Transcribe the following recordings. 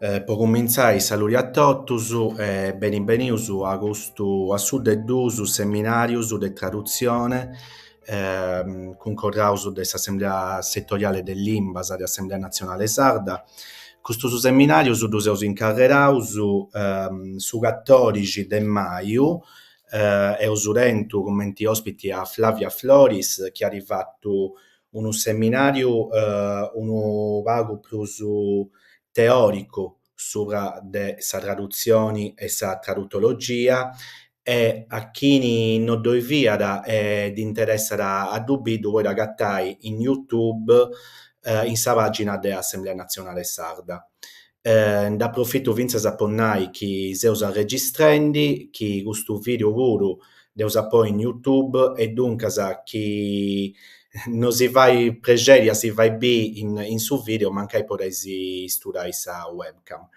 Po cumintzai saludi a totus e beni benius a custu a su de duus seminàrius de tradutzione cuncordaus de s'Assemblea Setoriale de Limbas de Assemblea Natzionale Sarda. Custus seminàrius ddus eus incarreraus su catòdixi de maju, eus tentu cumenti òspiti a Flavia Floris chi at fatu unu seminàriu unu pagu prus teòricu subra de sa tradutzioni e sa tradutologia e a chini no ddoi fiat e dd'interessat a ddu biri ddu podit agatai in YouTube in sa pàgina de Assemblea Natzionale Sarda. Nd'aprofitu fintzas po nai chi seus arregistrendi, chi custu vìdeu puru dd'eus a ponni in YouTube e duncas chi no si fait prexeri a si fai biri in su vìdeu mancai podeis studai sa webcam.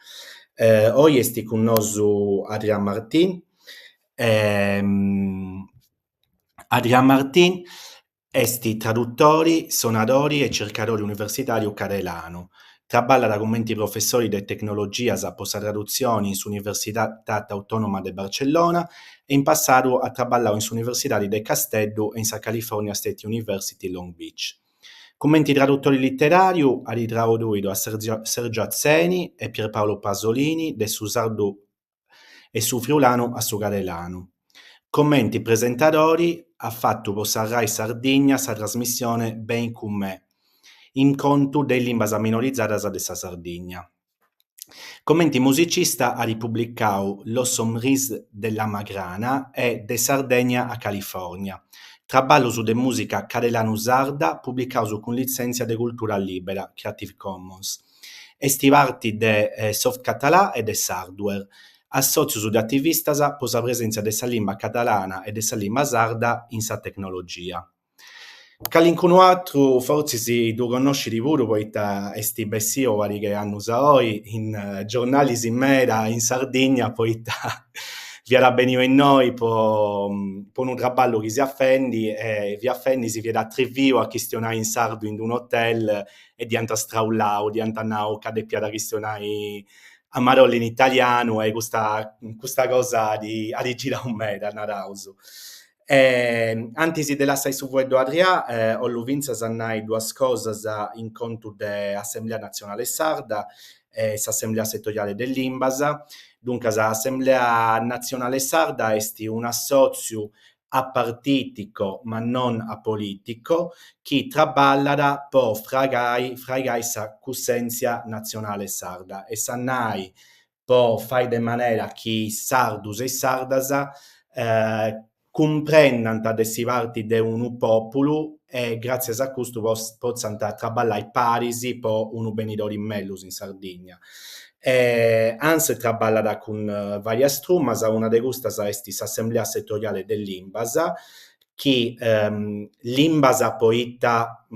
Oi est cun nosu Adrià Martín. Adrià Martín Est tradutori, sonadori e circadori universitàriu cadelanu. Traballat cumenti professori de tecnologias po sa tradutzioni in s'Universitat Autònoma de Barcellona e in passadu at traballau in s'Universidadi de Casteddu e in sa California State University Long Beach. Cumenti tradutori literàriu at traduidu a Sergio Atzeni e Pierpaolo Pasolini de su sardu e su friulanu a su cadelanu. Comenti presentadori at fatu po sa Rai Sardigna sa trasmissione Beni cun me, in contu de is limbas minorizadas de sa Sardigna. Comenti musicista at publicau Los Somrís de la Magrana e De Sardegna a California, traballus de mùsica cadelanu-sarda publicaus cun litzèntzia de cultura lìbera, Creative Commons. Est parti de Softcatalà e de Sardware, assòtzius de ativistas po sa presèntzia de sa limba catalana e de sa limba sarda in sa tecnologia. Calincunu atru fortzis ddu connoscit puru poita est bessiu pariga 'e annus a oi in giornalis meda in Sardigna poita fiat beniu innoi po po unu traballu chi fiat fendi e fiat fendi si fiat atriviu a chistionai in sardu in unu hotel e dd'iant straulau, dd'iant nau ca depiat chistionai a marolla in italianu e custa custa cosa at at girau meda, naraus. E antis de lassai su fueddu a Adrià, 'ollu fintzas a nai duas cosas in contu de Assemblea Natzionale Sarda e s'Assemblea Setoriale de Limbas. Duncas, Assemblea Natzionale Sarda est un'assòtziu apartìtico ma non apolitico chi traballat po fragai fraigai sa cussèntzia natzionale sarda, est a nai po fai de manera chi is sardus e is sardas cumprendant de essi parti de unu pòpulu e gràtzias a custu potzant traballai paris po unu benidori mellus in Sardigna. ANS traballat cun vàrias trumas, una de custas est s'Assemblea Setoriale de Limbas, chi limbas poita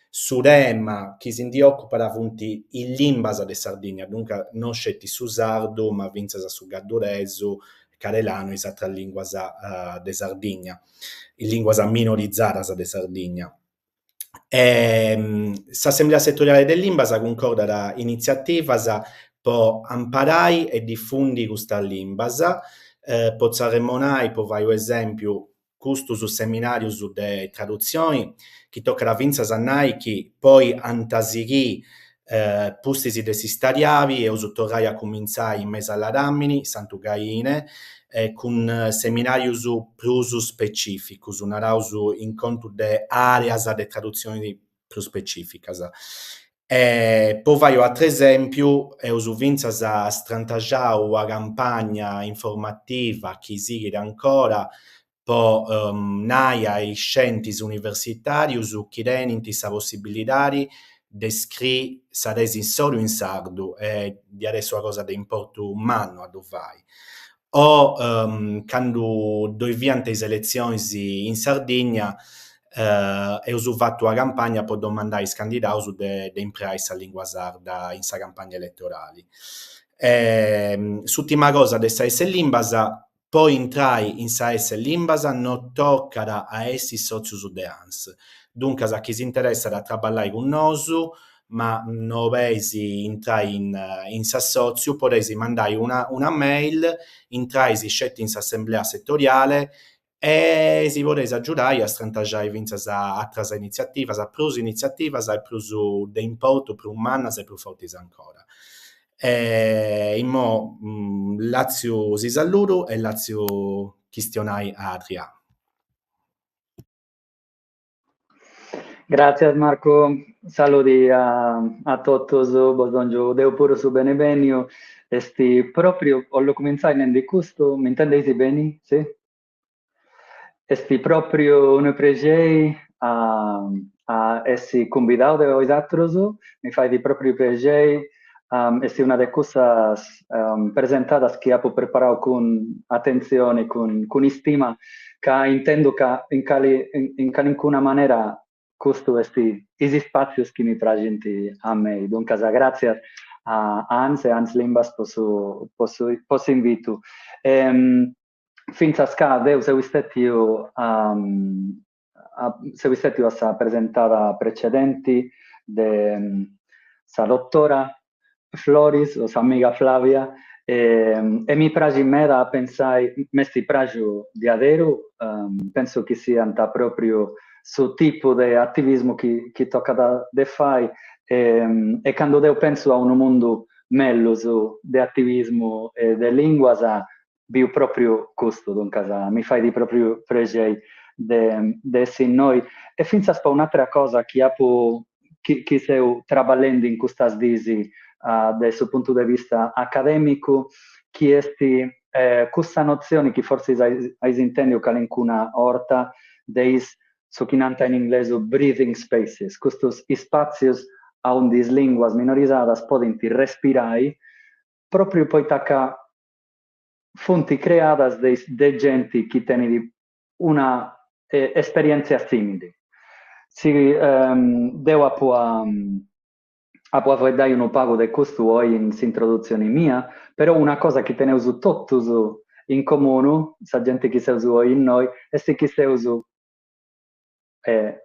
su tema chi si ndi òcupat funt is limbas de Sardigna, duncas non sceti su sardu ma fintzas su gadduresu, cadelanu e is atras lìnguas de Sardigna, is lìnguas minorizadas de Sardigna. S'Assemblea Setoriale de Limbas cuncordat initziativas po amparai e difundi custas limbas, potzu arremonai, po fai un'esèmpiu, custus seminàrius de tradutzioni, chi tocat fintzas a nai chi poi ant a sighì pustis de s'istadiabi, eus torrai a cumintzai in mesu a ladàmini, Santu Gaine, cun seminàrius prus specìficus, naraus in contu de àreas de tradutzioni prus specìficas. E po fai u' atru esèmpiu, eus fintzas strantaxau una campagna informativa chi sighit ancora po nai a is scientis universitàrius chi tenint sa possibilidadi de scriri sa tesi insoru in sardu e diat essi una cosa de importu mannu a ddu fai. O candu ddoi fiant is eletzionis in Sardigna eus fatu una campagna po domandai a is candidaus de impreai sa lingua sarda in sa campagna eletorali. S'ùrtima cosa de sa AS Limbas Po intrai in sa AS Limbas no tocat a essi sòtzius de ANS. Duncas chi s'interessat a traballai cun nosu. ma no boleis intrai in in s'assòtziu, podeis mandai una una mail, intrais sceti in s'assemblea setoriale e si podeis agiudai a strantaxai fintzas atras initziativas, prus initziativas e prus de importu, prus mannas e prus fortis ancora. E imoi lassu si saludu e lassu chistionai a Adrià. Gràtzias Marcu, saludi a a totus, bos dòngiu deu puru su benebènniu, est pròpriu, 'ollu cumintzai nendi custu, m'intendeis beni? Si? Est pròpriu unu prexei a a essi cumbidau de boisatrus, mi fait pròpriu prexei, est una de cussas presentadas chi apu preparau cun atentzioni, cun cun istima, ca intendu ca in cali in calincuna manera custu est is ispàtzius chi mi praxint a mei. Duncas gràtzias a Ans e Ans Limbas po su po su po s'invitu. Fintzas ca deu seu istètiu seu istètiu a sa presentada precedenti de sa dotora Floris o s'amiga Flavia e mi praxit meda a pensai, m'est praxiu diaderu, pensu chi siant propriu su tipu de ativismu chi chi tocat de fai e candu deu pensu a unu mundu mellus de ativismu e de linguas biu pròpriu custu, duncas mi fait pròpriu prexei de de essi innoi e fintzas po un'atera cosa chi apu chi chi seu traballendi in custas diis de su puntu de vista acadèmicu, chi est cussa notzioni chi fortzis ais intèndiu calincuna 'orta de is su chi nant in inglesu breathing spaces, custus ispàtzius aundi is lìnguas minorizadas podint respirai pròpriu poita ca funt creadas de de genti chi tenit una esperièntzia sìmili. Si deu apu a apu a fueddai unu pagu de custu oi in s'introdutzioni mia, però una cosa chi teneus totus in comunu, sa genti chi seus oi innoi, est chi seus e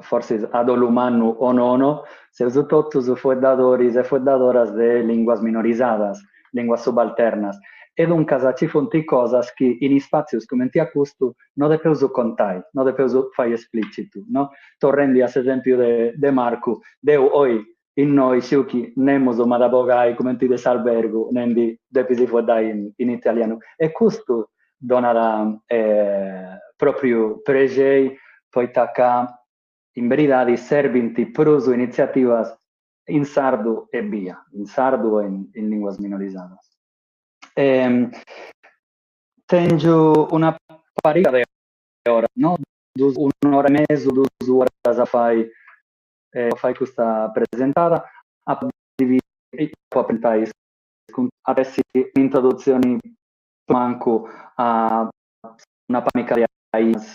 forsis a dolu mannu o nono, seus totus fueddadoris e fueddadoras de lìnguas minorizadas, lìnguas subalternas, e duncas ci funt cosas chi in ispàtzius cumenti a custu no depeus contai, no depeus fai esplìcitu, no? Torrendi a s'esèmpiu de de Marcu, deu oi innoi sciu chi nemus m'at a bogai cumenti de s'albergu nendi depis fueddai in in italianu e custu donat pròpriu prexei poita ca in beridadi serbint prus initziativas in sardu ebbia, in sardu e in lìnguas minorizadas. Tèngiu una pariga de oras, no? Un'ora e mesu, duas oras a fai po fai custa presentada, apu a presentai at essi un'introdutzioni mancu a una pariga de ainas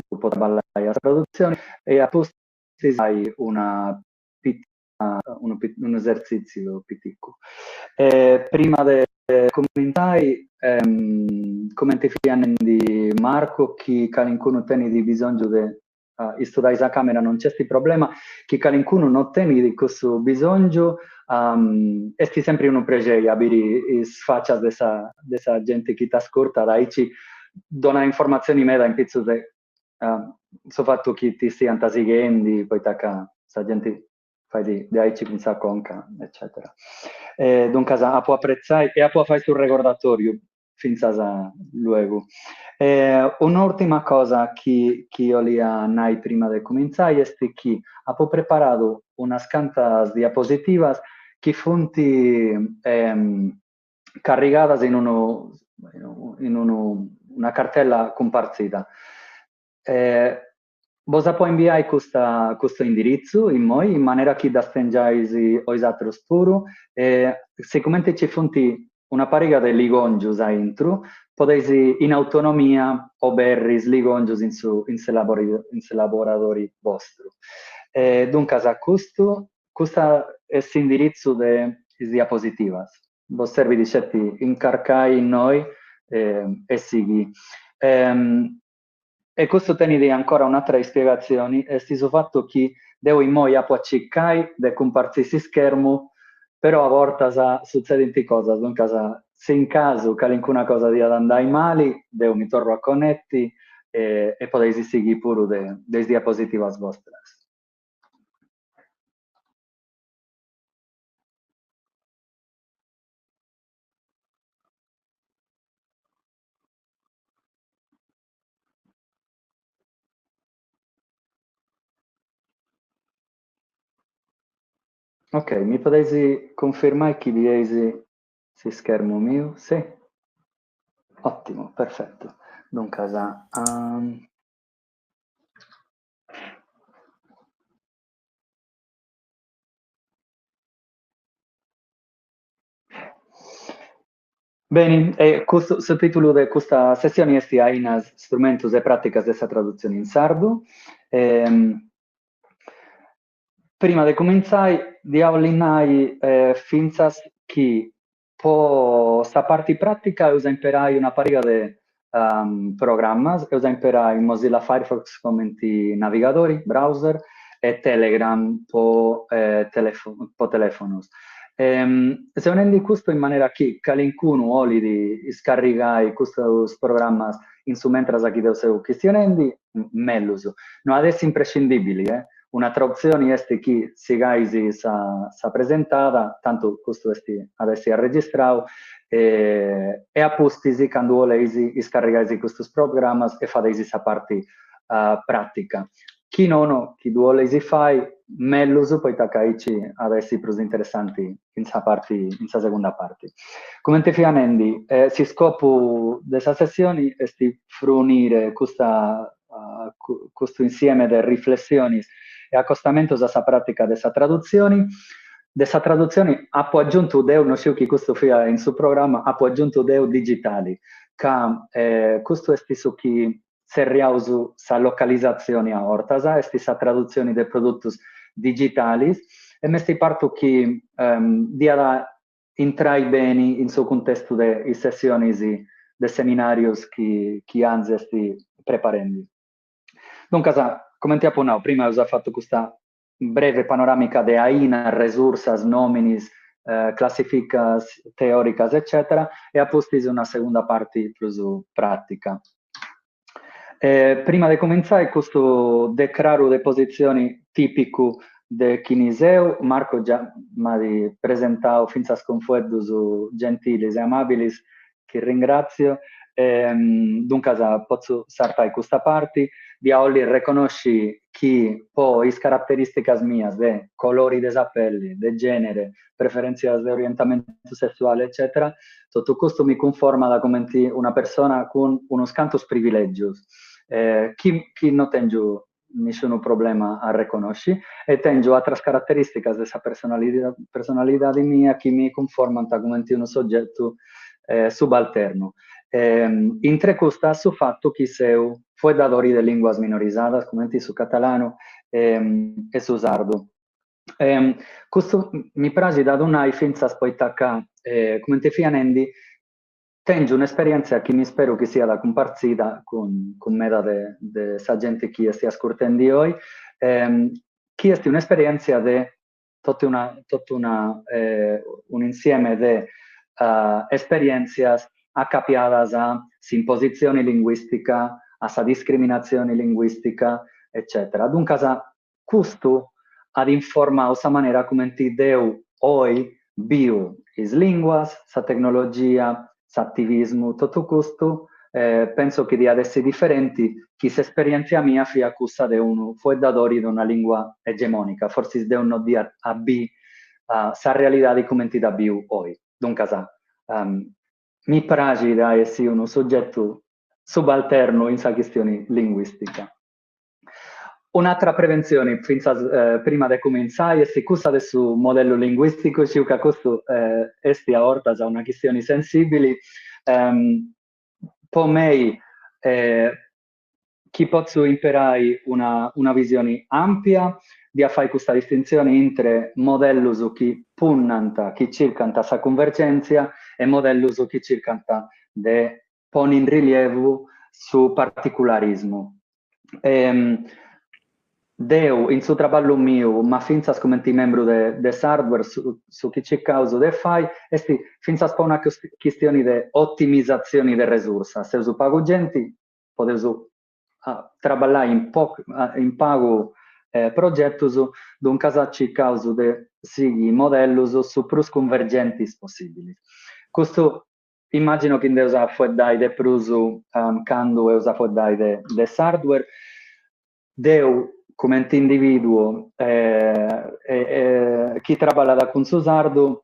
po traballai a sa tradutzioni e a pustis fai una unu esertzìtziu piticu. Prima de cumintzai, cumenti fiat nendi Marco, chi calincunu tenit bisòngiu de istudai sa camera non nc'est problema, chi calincunu no tenit cussu bisòngiu est sempri unu prexei a biri is facias de sa de sa genti chi t'ascurtat, aici donat informatzioni meda in pitzus de su fatu chi ti siant sighendi, poita ca sa genti fait de aici cun sa conca eccetera. Duncas apu a apretzai e apu a fai su regordatoriu fintzas luegu. Un'ùrtima cosa chi chi 'olia nai prima de cumintzai est chi apu preparadu unas cantas diapositivas chi funt carrigadas in unu in unu una cartella cumpartzida. Bos apo a imbiai custa custu indiritzu immoi in manera chi ddas tengiais 'oisatrus puru e sigumenti nci funt una pariga de ligòngius a intru, podeis in autonomia oberri is ligòngius in su in s'elaboradori bostru. Duncas custu custa est s'indiritzu de is diapositivas, bos serbit sceti incarcai innoi e sighi. E custu tenit ancora un'atra ispiegatzioni, est su fatu chi Deu immoi apu a circai de cumpartzì s'ischermu, però a bortas sutzedint cosas, duncas si in casu calincuna cosa diat andai mali, deu mi torru a connetti e podeis sighì puru de is diapositivas bostras. Ok, mi podeis cunfirmai chi bieis s'ischermu miu? Si? Ottimu, perfettu. Duncas, Beni, e custu, su tìtulu de custa sessioni est Ainas, strumentus e pràticas de sa tradutzioni in sardu. Prima de cumintzai, dia 'olli nai fintzas chi po sa parti pràtica eus a imperai una pariga de programmas, eus a imperai Mozilla Firefox cumenti navigadori, browser, e Telegram po po telèfonus. Seu nendi custu in manera chi calincunu 'olit iscarrigai custus programmas in su mentras chi deu seu chistionendi, mellus. No at essi imprescindibili, eh! Un'atra optzioni est chi sigais sa sa presentada, tantu custu est at essi arregistrau, e a pustis candu 'oleis iscarrigais custus programmas e fadeis sa parti pràtica. Chi nono, chi ddu 'oleis fai, mellus, poita ca aici at a essi prus interessanti in sa parti, in sa segunda parti. Cumenti fia nendi, s'iscopu de sa sessioni est frunire custa custu insieme de riflessionis e acostamentus a sa pràtica de sa tradutzioni. De sa tradutzioni apu agiuntu deu, no sciu chi custu fiat in su programma, apu agiuntu deu digitali, ca custu est su chi tzerriaus sa localizatzioni a 'ortas, est sa tradutzioni de produtus digitalis e m'est partu chi diat intrai beni in su cuntestu de is sessionis de seminàrius chi chi ANS est preparendi. Duncas, cumenti apu nau, prima eus fatu custa breve panoràmica de ainas, resursas, nòminis, classificas teòricas eccètera e a pustis una segunda parti prus pràtica. Prima de cumintzai custu decraru de positzioni tìpicu de chini seu, Marco già m'at presentau fintzas cun fueddus gentilis e amàbilis chi ringràtzio, duncas potzu sartai custa parti, dia 'olli reconnosci chi po is caraterìsticas mias de colori de sa pelli, de gènere, preferèntzias de orientamentu sessuale eccètera, totu custu mi cunformat cumenti una persona cun unus cantus privilègius chi chi no tèngiu nisciunu problema a reconnosci e tèngiu atras caraterìsticas de sa personalidadi mia chi mi cunformant cumenti unu sogetu subalternu. Intre custas su fatu chi seu fueddadori de lìnguas minorizadas cumenti su catalanu e su sardu. Custu mi praxit a ddu nai fintzas poita ca, cumenti fia nendi, Tèngiu un'esperièntzia chi mi speru chi siat cumpartzida cun cun meda de de sa genti chi est ascurtendi oi, chi est un'esperièntzia de totu una totu una un'insieme de esperièntzias acapiadas a s'impositzioni linguìstica, a sa discriminatzioni linguìstica, eccètera. Duncas Custu at informau sa manera cumenti deu oi biu is lìnguas, sa tecnologia, s'ativismu, totu custu pentzu chi diat essi diferenti chi s'esperièntzia mia fiat cussa de unu fueddadori de una lìngua egemònica, fortzis deu no dia a bi sa realidadi cumenti dda biu oi. Duncas mi praxit a essi unu sugetu subalternu in sa chistioni linguìstica. Un'atra preventzioni, fintzas prima de cumintzai, est cussa de su modellu linguìsticu, sciu ca custu est a 'ortas una chistioni sensìbili, po mei chi potzu imperai una una visioni ampia, dia fai custa distintzioni intre modellus chi punnant, chi circant sa cunvergèntzia e modellus chi circant de ponni in rilievu su particularismu. Deu, in su traballu miu, ma fintzas cumenti membru de de Sardware, su su chi circaus de fai est fintzas po una chistioni de otimizatzioni de resursas, seus pagu genti, podeus traballai in in pagu progetus, duncas circaus de sighi modellus su prus cunvergentis possibilis. Custu Immagino chi nd'eus a fueddai de prus candu eus a fueddai de de Sardware. Deu, cumenti individuo chi traballat cun su sardu,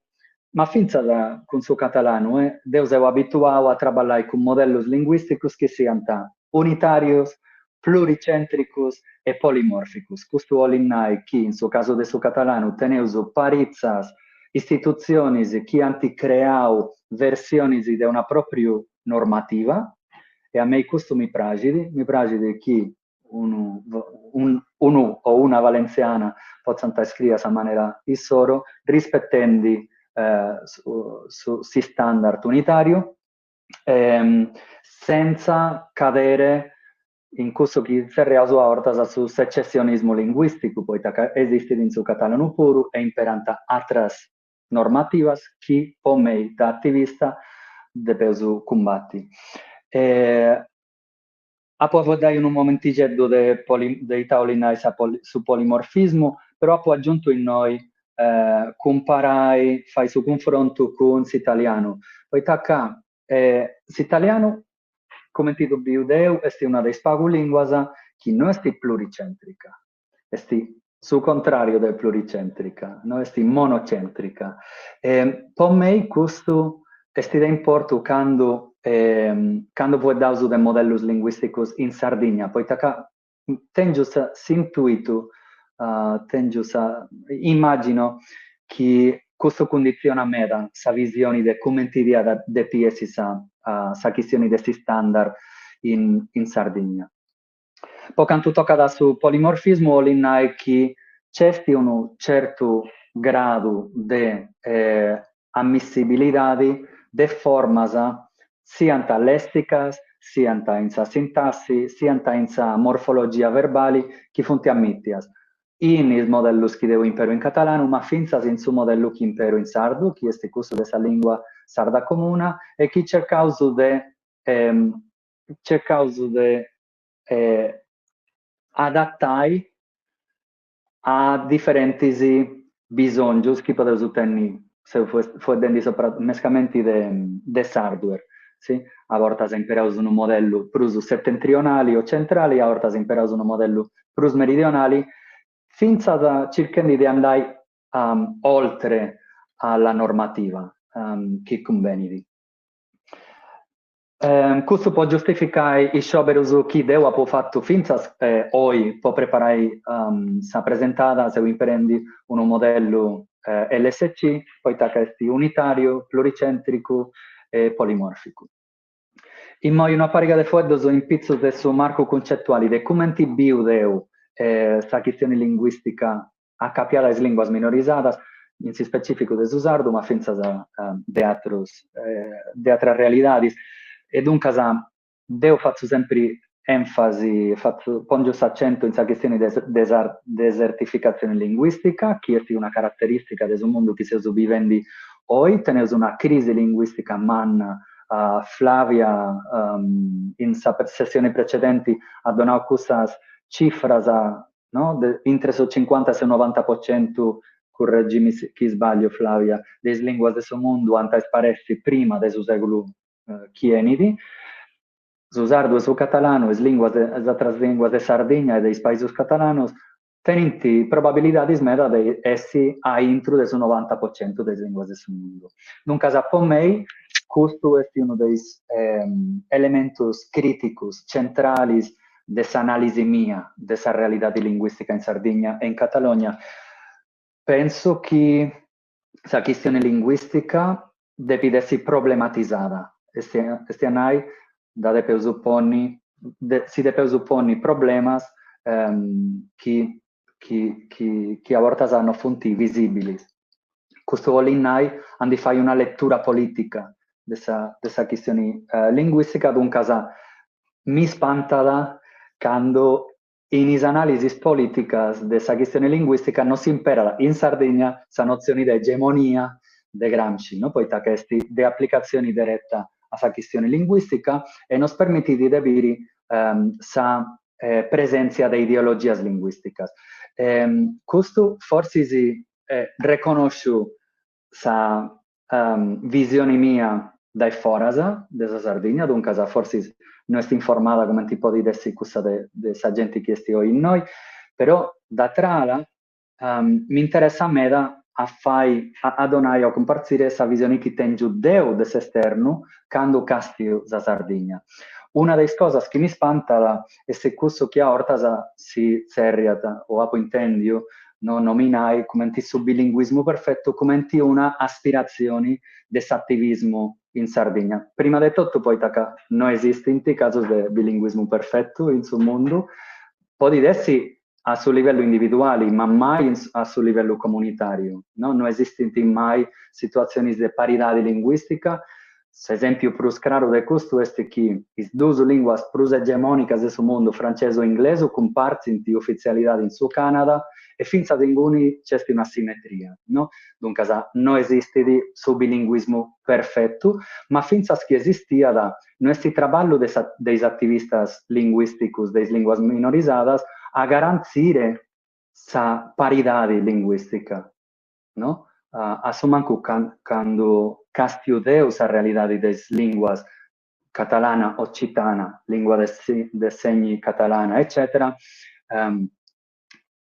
ma fintzas cun su catalanu, deu seu abituau a traballai cun modellus linguisticus chi siant unitàrius, pluricèntricus e polimòrficus. Custu 'olit nai chi in su casu de su catalanu teneus paritzas istitutzionis chi ant creau versionis de una pròpriu normativa, e a mei custu mi praxit, mi praxit chi unu unu o una valentziana potzant scriri a sa manera issoro, rispetendi su s'istandard unitàriu, sentza cadere in cussu chi tzerriaus a 'ortas su secessionismu linguisticu, poita ca esistit in su catalanu puru e imperant atras normativas chi po mei da ativista depeus cumbati. Apu a fueddai unu momentixeddu de de ita 'olit nai su polimorfismu, però apu agiuntu innoi cumparai, fai su cunfrontu cun s'italianu, poita ca s'italianu, cumenti ddu biu deu, est una de is pagu lìnguas chi no est pluricentrica, est su contrariu de pluricentrica, no est monocentrica. E po mei custu est de importu candu candu fueddaus de modellus linguisticus in Sardigna, poita ca tèngiu s'intuitu, tèngiu sa, immagino chi custu cunditzionat meda sa visioni de cumenti diat depi essi sa sa chistioni de s'istandard in in Sardigna. Po cantu tocat a su polimorfismu 'olit nai chi nc'est unu certu gradu de ammissibilidadi de formas siant lèssicas, siant in sa sintassi, siant in sa morfologia verbali chi funt ammìtias in is modellus chi deu imperu in catalanu, ma fintzas in su modellu chi imperu in sardu, chi est cussu de sa lingua sarda comuna e chi circaus de circaus de adatai a diferentis bisòngius chi podeus tenni, seu fueddendi mescamenti de Sardware, si, a bortas imperaus unu modellu prus setentrionali o centrali, a bortas imperaus unu modellu prus meridionali, fintzas circhendi de andai oltre alla normativa chi cumbenit. Custu po giustificai is scioberus chi deu apu fatu fintzas oi po preparai sa presentada, seu imperendi unu modellu lsc, poita ca est unitàriu, pluricèntricu e polimòrficu. Immoi una pariga de fueddus in pitzus de su marcu cuncetuali de cumenti biu deu sa chistioni linguìstica acapiada a is lìnguas minorizadas, in s'ispecìficu de su sardu, ma fintzas de atrus de atras realidadis. E duncas deu fatzu sempri ènfasi, fatzu pòngiu s'acentu in sa chistioni de de sa desertificatzioni linguìstica, chi est una caraterìstica de su mundu chi seus bivendi oi, teneus una crisi linguìstica manna, Flavia in sa sessioni precedenti at donau cussas cifras no, de intre su cincuanta e su novanta po centu, curregimi chi sbagliu Flavia, de is linguas de su mundu ant a sparessi prima de su segulu chi 'enit. Su sardu e su catalanu, is linguas de is atras linguas de Sardigna e de is paisus catalanus, tenint probabilidadis meda de essi a intru de su novanta po centu de is linguas de su mundu. Duncas po mei custu est unu de is elementus criticus centralis de s'analisi mia de sa realidadi linguìstica in Sardigna e in Catalogna, pensu chi sa chistioni linguìstica depit essi problematisada, est est a nai dda depeus ponni, si depeus ponni problemas chi chi chi chi a bortas no funt visìbilis. Custu bolit nai a ndi fai una letura polìtica de sa de sa chistioni linguìstica, duncas mi spantat candu. In is analisis polìticas de sa chistioni linguìstica no s'imperat in Sardigna sa notzioni de egemonia de Gramsci, no poita ca est de aplicatzioni dereta a sa chistioni linguìstica e nos permitit de biri sa presèntzia de ideologias linguìsticas. Custu forsis reconòsciu sa visioni mia dae foras de sa Sardigna, duncas forsis no est informada cumenti podit essi cussa de sa genti chi est oi innoi, però d'atra ala m'interessat meda a fai, a donai o a cumpartziri sa visioni chi tengiu deu de s'esternu candu castiu sa Sardigna. Una de is cosas chi mi spantat est cussu chi a 'ortas si tzerriat, o apu intendiu, no nominai cumenti su bilinguismu perfetu cumenti una aspiratzioni de s'ativismu in Sardigna. Prima de totu poita ca no esistint casus de bilinguismu perfetu in su mundu, podit essi a su livellu individuali ma mai a su livellu comunitàriu, no no esistint mai situatzionis de paridadi linguìstica S'esèmpiu prus craru de custu est chi is duus lìnguas prus egemònicas de su mundu, francesu e inglesu, cumpartzint ufitzialidadi in su Canada e fintzas inguni nc'est un'assimetria, no? Duncas no esistit su bilinguismu perfetu, ma fintzas chi esistiat no est traballu de sa de is ativistas linguìsticus de is lìnguas minorizadas a garantzire sa paridadi linguìstica, no? A su mancu candu càstiu deu sa realidadi de is lìnguas catalana, occitana, lìngua de segni catalana, eccètera,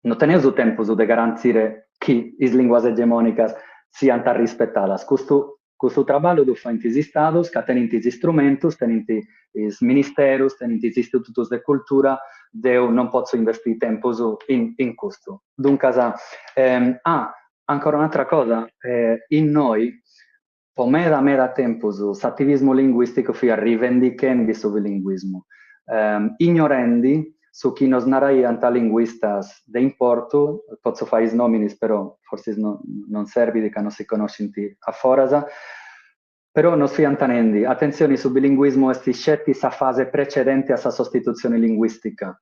no teneus su tempus de garantzire chi is lìnguas egemònicas siant arrispetadas, custu Custu traballu ddu faint is istadus ca tenint is istrumentus, tenint is ministerus, tenint is istitutus de cultura, deu non potzu investiri tempus in in custu. Duncas, ah, ancora un'atra cosa, innoi po meda meda tempus s'ativismu linguisticu fiat rivendichendi su bilinguismu, ignorendi su chi nos naraiant linguistas de importu, potzu fai is nominis però forsis no non serbit ca no si connoscint a foras, però nos fiant nendi, atentzioni su bilinguismu est sceti sa fase precedenti a sa sostitutzioni linguistica,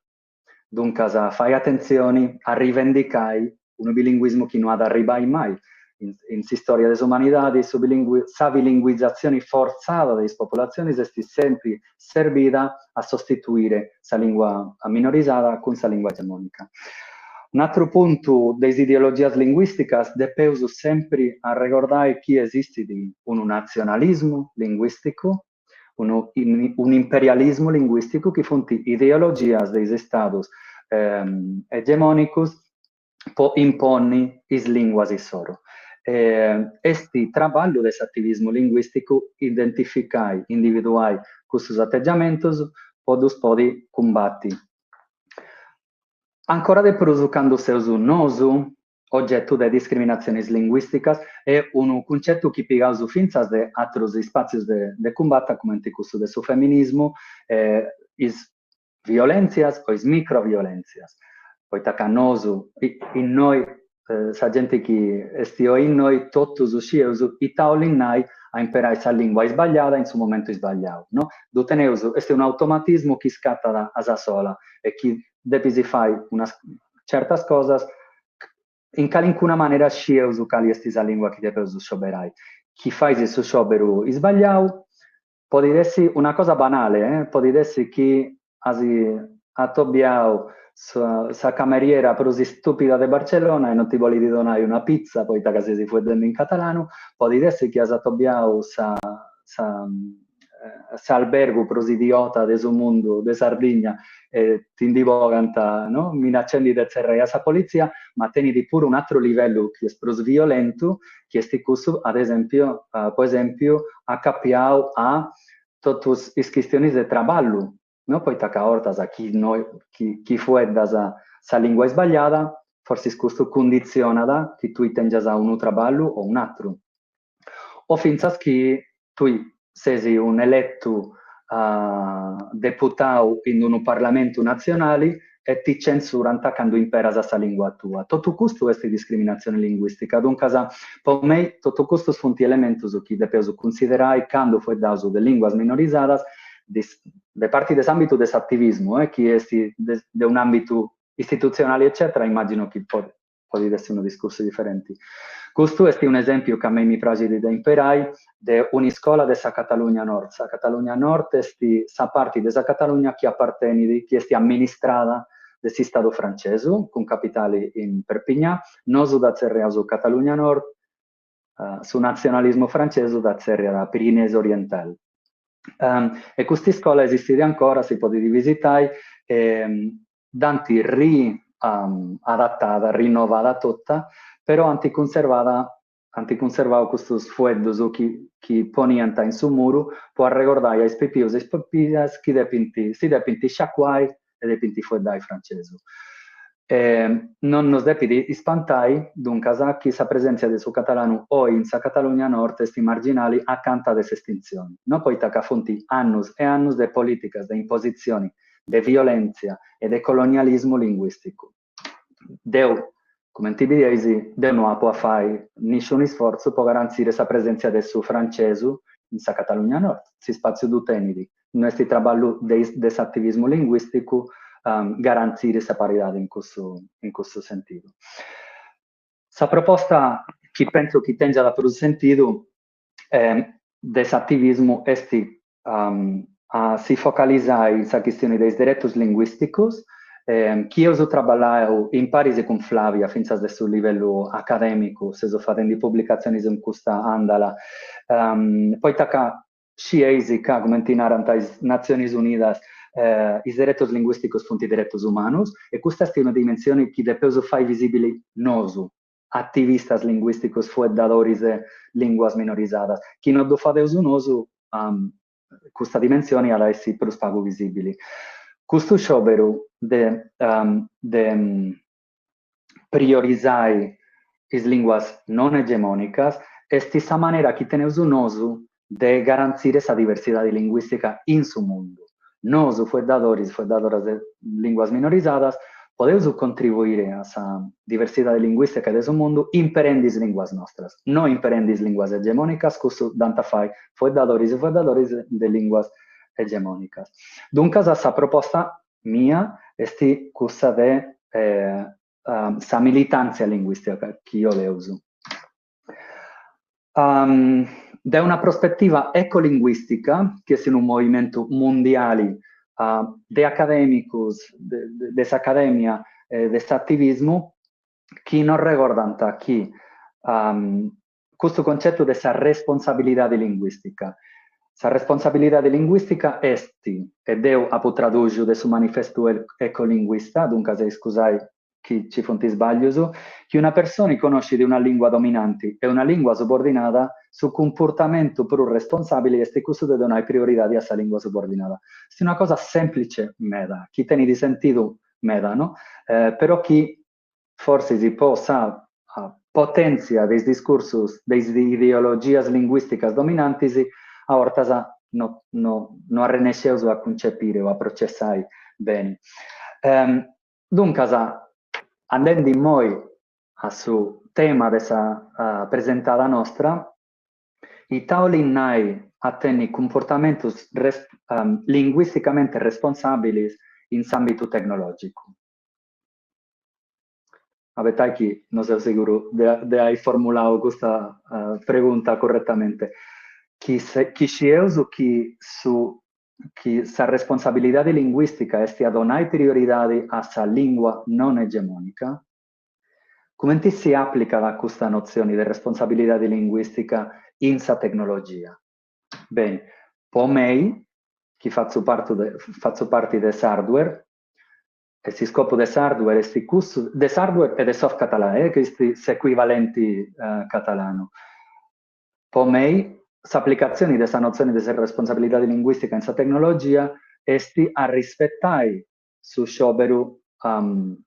duncas fai atentzioni a rivendicai unu bilinguismu chi no at a arribai mai in s'istòria de s'umanidadi, su sa bilinguizatzioni fortzada de is populatzionis est sempri serbida a sostituire sa lìngua minorizada cun sa lìngua egemònica. Un'atru puntu de is ideologias linguìsticas, depeus sempri arregordai chi esistit unu natzionalismu linguìsticu, unu un'imperialismu linguìsticu chi funt ideologias de is istadus egemònicus po imponni is lìnguas issoru. Est traballu de s'ativismu linguìsticu identificai, individuai custus ategiamentus po ddus podi cumbati. Ancora de prus candu seus nosu ogetu de discriminatzionis linguìsticas e unu cuncetu chi pigaus fintzas de atrus ispàtzius de cumbata cumenti cussu de su feminismu, is violèntzias o is microviolèntzias, poita ca nosu innoi, sa genti chi est oi innoi, totus scieus ita 'olit nai a imperai sa lingua isbagliada in su momentu isbagliau, no? Ddu teneus, est unu automatismu chi scatat a sa sola e chi depis fai unas certas cosas, in calincuna manera scieus cali est sa lingua chi depeus scioberai. Chi fais su scioberu isbagliau Podit essi una cosa banale, eh, podit essi chi as atobiau sa cameriera prus istùpida de Barcellona e non ti bolit donai una pizza poita ca ses fueddendi in catalanu, podit essi chi as atobiau sa sa s'albergu prus idiota de su mundu de Sardigna e ti ndi bogant no minacendi de tzerriai a sa politzia, ma tenit puru un'atru livellu chi est prus violentu chi est cussu, ad esempio, po esempiu, acapiau a totus is chistionis de traballu, no, poita ca a 'ortas chi no chi chi fueddas sa lingua isbagliada, forsis custu cunditzionat chi tui tengias unu traballu o un'atru, o fintzas chi tui ses un'eletu deputau in unu parlamentu natzionali e ti censurant candu imperas sa lingua tua. Totu custu est discriminatzioni linguistica, duncas po mei totu custus funt elementus chi depeus cunsiderai candu fueddaus de linguas minorizadas de parti de s'ambitu de s'ativismu, chi est de un'ambitu. istitutzionali eccetera, immaginu chi podit essi unu discursu diferenti. Custu est un'esèmpiu ca a mei mi praxit de imperai de un'iscola de sa Catalugna Nord. Sa Catalugna Nord est sa parti de sa Catalugna chi apartenit, chi est amministrada de s'Istadu francesu, cun capitali in Perpignà. Nosu dda tzerriaus Catalugna Nord, su natzionalismu francesu dda tzerriat Pyrénées Orientales. E custa iscola esistit ancora, si podit visitai, e dd'ant ri adatada, rinnovada tota, però ant cunservada ant cunservau custus fueddus chi chi poniant in su muru po arregordai a is pipius e is pipias chi depint si depint sciacuai e depint fueddai francesu. Non nos depit ispantai, duncas, chi sa presèntzia de su catalanu oi in sa Catalugna Nord est marginali acanta de s'estintzioni, no poita ca funt annus e annus de polìticas de impositzioni de violèntzia e de colonialismu linguìsticu. Deu, cumenti bieis, deu no apu a fai nisciunu isfortzu po garantzire sa presèntzia de su francesu in sa Catalugna Nord, s'ispàtziu ddu tenit, no est traballu de de s'ativismu linguìsticu garantzire sa paridade in cussu in cussu sentidu. Sa proposta chi pentzu chi tèngiat prus sentidu de s'ativismu est a si focalizai in sa chistioni de is deretus linguìsticus, chi eus traballau imparis cun Flavia fintzas de su livellu acadèmicu, seus fadendi publicatzionis in custa àndala, poita ca scieis ca, cumenti narant is Natzionis Unidas, is deretus linguìsticus funt deretus umanus e custa est una dimensioni chi depeus fai visìbili nosu, ativistas linguìsticus fueddadoris de lìnguas minorizadas, chi no ddu fadeus nosu custa dimensioni at a essi prus pagu visìbili. Custu scioberu de de priorizai is lìnguas non egemònicas est sa manera chi teneus nosu de garantzire sa diversidadi linguìstica in su mundu. Nosu fueddadoris, fueddadoras de lìnguas minorizadas, podeus contribuire a sa diversidadi linguìstica de su mundu imperendi is lìnguas nostras, no imperendi is lìnguas egemònicas, cussu dd'ant a fai fueddadoris e fueddadoras de lìnguas egemònicas. Duncas sa proposta mia est cussa de sa militàntzia linguìstica chi 'oleus. De una prospetiva ecolinguìstica, chi est unu movimentu mundiali de acadèmicos, de s'acadèmia e de s'ativismu, chi nos regordant chi custu concetu de sa responsabilidade linguìstica. Sa responsabilidade linguìstica est, e deu apu tradùxiu de su manifestu ecolinguista, duncas iscusai chi nci funt isbàllius, chi una personi conoscit una lìngua dominanti e una lìngua subordinada, su cumportamentu prus responsàbili est cussu de donai prioridadi a sa lìngua subordinada. Est una cosa sèmplice meda, chi tenit sentidu meda, no? Però chi forsis po sa potèntzia de is discursus de is ideologias linguìsticas dominantis a 'ortas no no no arrennesceus a cuncepire o a processai beni. Duncas, andendi immoi a su tema de sa presentada nostra, ita 'olit nai a tenni cumportamentus linguisticamente responsàbilis in s'àmbitu tecnològicu? Abetai chi no seu seguru de ai formulau custa pregunta curretamente. Chi scieus chi su chi sa responsabilidadi linguìstica est a donai prioridadi a sa lìngua non egemònica, cumenti si àplicat custa notzioni de responsabilidadi linguìstica in sa tecnologia? Beni, po mei, chi fatzu partu de fatzu parti de Sardware, e s'iscopu de Sardware est cussu, de Sardware e de Softcatalà, chi est s'ecuivalenti catalanu, Po mei, s'aplicatzioni de sa notzioni de sa responsabilidadi linguìstica in sa tecnologia est a rispetai su scioberu, unu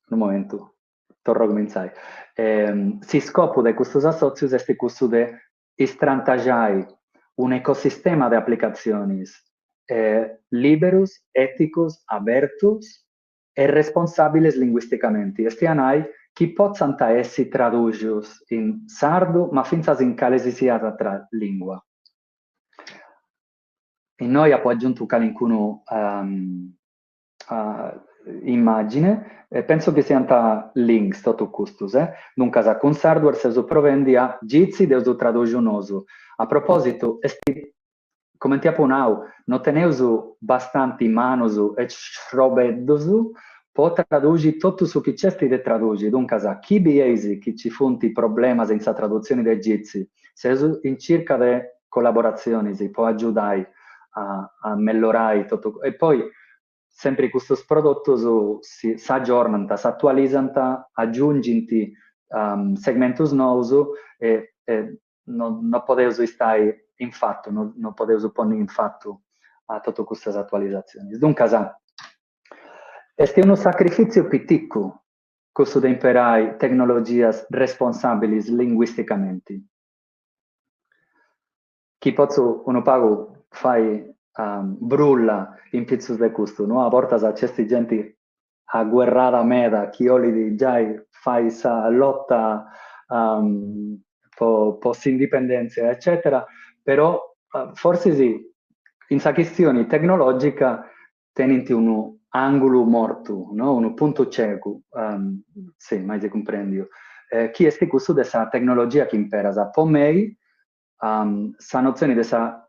momentu, torru a cumintzai, s'iscopu de custus assòtzius est cussu de istrantaxai un'ecosistema de aplicatzionis lìberus, èticus, abertus e responsàbiles linguisticamenti, est a nai chi potzant essi tradùxius in sardu ma fintzas in cale si siat atra lìngua. Innoi apu agiuntu calincunu Immagine, e pentzu chi siant links totu custus, eh. Duncas cun Sardware seus provendi a Jitsi dd'eus traduxiu nosu. A propositu, est cumenti apu nau, no teneus bastanti manus e xrobeddus po traduxi totu su chi nc'est de traduxi, duncas chi bieis chi nci funt problemas in sa tradutzioni de Jitsi, seus in circa de collaboratzionis po agiudai a a mellorai totu e poi sempri custus prodotus si s'agiornant, s'atualizant, agiungint segmentus nous e e no no podeus istai in fatu, no no podeus ponni in fatu a totu custas atualizatzionis. Duncas est unu sacrifìtziu piticu cussu de imperai tecnologias responsàbilis linguisticamenti. Chi potzu unu pagu fai brulla in pitzus de custu, no? A bortas nc'est genti aguerrada meda chi 'olit giai fai sa lota po po s'indipendèntzia eccètera, però fortzis in sa chistioni tecnològica tenint unu àngulu mortu, no, unu puntu cegu, si, m'ais cumprèndiu, chi est cussu de sa tecnologia chi imperas. Po mei sa notzioni de sa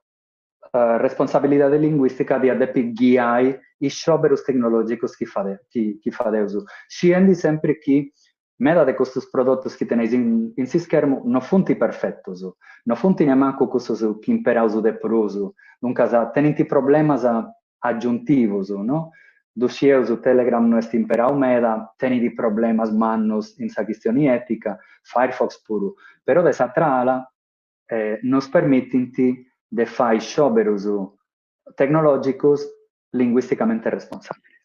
responsabilidade linguìstica diat depi ghiai is scioberus tecnològicus chi fade chi fadeus, sciendi sempri chi meda de custus prodotus chi teneis in in s'ischermu no funt perfetus, no funt nemancu cussus chi imperaus de prus, duncas tenint problemas agiuntivus, no? Ddu scieus, Telegram no est imperau meda, tenit problemas mannus in sa chistioni ètica, Firefox puru, però de s'atra ala nos permitint de fai scioberus tecnològicus linguisticamente responsàbilis.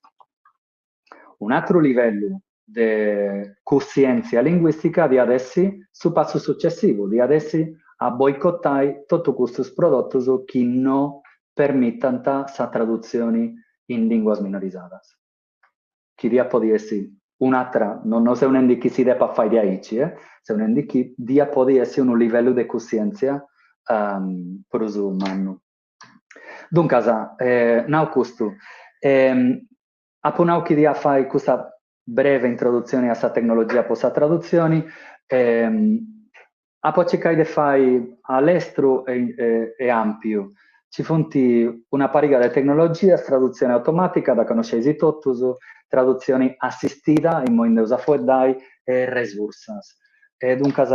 Un'atru livellu de cussièntzia linguìstica diat essi su passu sucessivu, diat essi a boicotai totu custus prodotus chi no permitant sa tradutzioni in lìnguas minorizadas. Chi diat podi essi un'atra, no no seu nendi chi si depat fai diaici, eh, seu nendi chi diat podi essi unu livellu de cussièntzia prus mannu. Duncas, nau custu, apu nau chi dia fai custa breve introdutzioni a sa tecnologia po sa tradutzioni, apu a circai de fai a lestru e e ampiu. Nci funt una pariga de tecnologias, tradutzioni automàtica, dda connosceis totus, tradutzioni assistida, immoi nd'eus a fueddai, e resursas. E duncas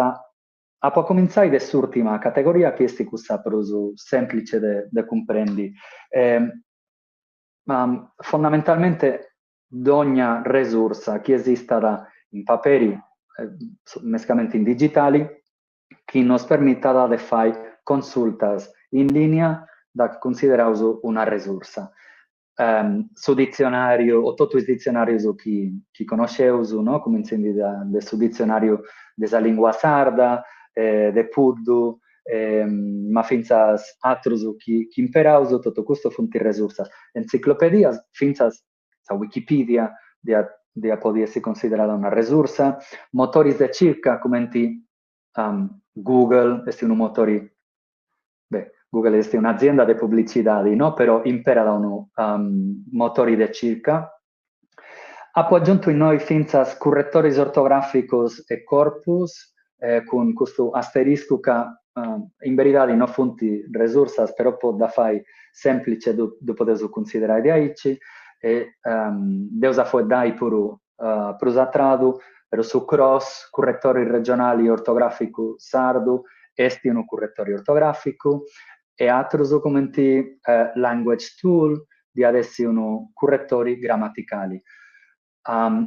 apu a cumintzai de s'ùrtima categoria chi est cussa prus sèmplice de de cumprendi. Ma fondamentalmente dogna resursa chi esistat in paperi, mescamente in digitali, chi nos permitat de fai consultas in lìnia dda cunsideraus una resursa. Su ditzionàriu o totu is ditzionàrius chi chi connosceus, no, cumintzendi de su ditzionàriu de sa lìngua sarda, de Puddu, ma fintzas atrus chi chi imperaus, totu custus funt resursas. Entziclopedias, fintzas sa Wikipedia diat diat podi essi considerada una resursa, motoris de circa cumenti Google est unu motori, beh, Google est un'azienda de publicidadi, no, però imperat unu motori de circa. Apu agiuntu innoi fintzas curretoris ortogràficos e corpus, cun custu asteriscu ca in beridadi no funt resursas, però po dda fai semplice ddu podeus cunsiderai diaici, e nd'eus a fueddai puru prus a tradu, però su CROS, Curretori Regionali Ortogràficu Sardu, est unu curretori ortogràficu, e atrus cumenti Language Tool, diat essi unu curretori gramaticali.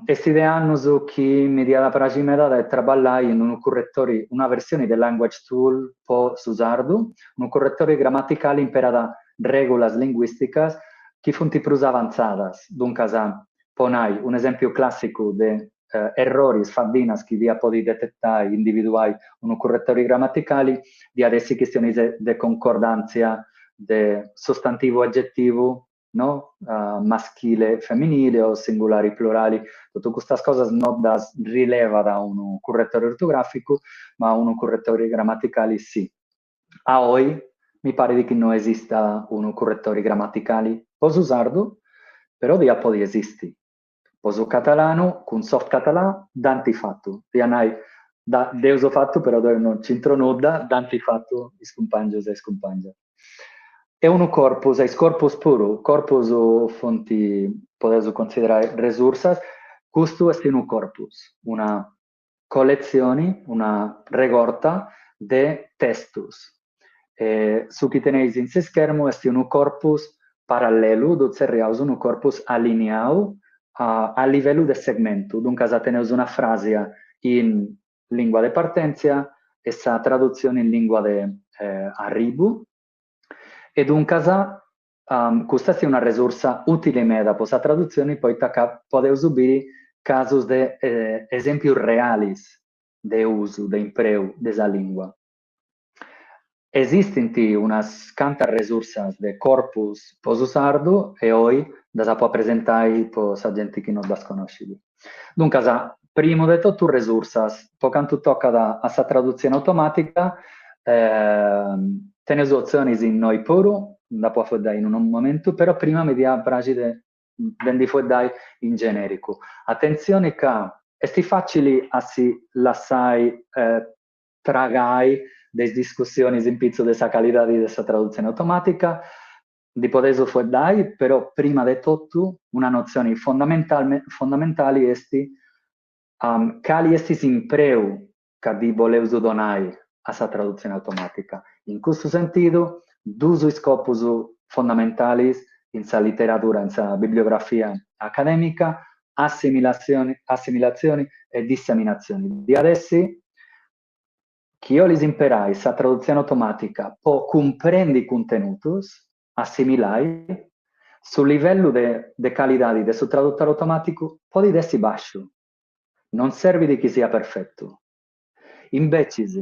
Est de annus chi mi diat a praxi meda de traballai in unu curretori, una versioni de Language Tool po su sardu, unu curretori gramaticali imperat règulas linguìsticas chi funt prus avantzadas, duncas, po nai, un'esèmpiu clàssicu de erroris, faddinas chi diat podi detetai, individuai unu curretori gramaticali, diat essi chistionis de concordàntzia de sostantivu agetivu, no, maschile femminile o singulari plurali, totu custas cosas no ddas rilevat unu curretori ortograficu, ma unu curretori gramaticali sì. A oi mi parit chi no esistat unu curretori gramaticali po su sardu, però diat podi esisti. Po su catalanu, cun Softcatalà, dd'ant fatu. Ia nai, dd'eus fatu, però deu non nc'intro nudda, dd'ant fatu is cumpàngius e is cumpàngias. E unu corpus, e is corpus puru, corpus funt, podeus considerai resursas, custu est unu corpus, una colletzioni, una regorta de testus. E su chi teneis in s'ischermu est unu corpus parallelu, ddu tzerriaus unu corpus aliniau a a livellu de segmentu, duncas teneus una fràsia in lìngua de partèntzia e sa tradutzioni in lìngua de arribu e duncas custa est una resursa ùtili meda po sa tradutzioni poita ca podeus biri casus de esèmpius realis de usu, de impreu de sa lìngua. Esistint unas cantas resursas de corpus po su sardu e oi ddas apu a presentai po sa genti chi no ddas connoscit. Duncas, primu de totu resursas, po cantu tocat a sa tradutzioni automàtica, teneus otzionis innoi puru, nd'apu a fueddai in unu momentu, però prima mi diat praxi de de ndi fueddai in genèricu. Atentzioni ca est fàcili a si lassai tragai de is discussionis in pitzu de sa calidadi de sa tradutzioni automàtica, ndi podeus fueddai, però prima de totu una notzioni fondamentali est cali est s'impreu ca ddi boleus donai a sa tradutzioni automàtica. In custu sentidu, duus iscopus fondamentalis in sa literadura, in sa bibliografia acadèmica, assimilatzioni assimilatzioni e disseminatzioni. Diat essi chi 'olis imperai sa tradutzioni automàtica po cumprendi cuntenutus, assimilai, su livellu de de calidadi de su tradutori automàticu podit essi bàsciu, non serbit chi siat perfetu. Imbecis,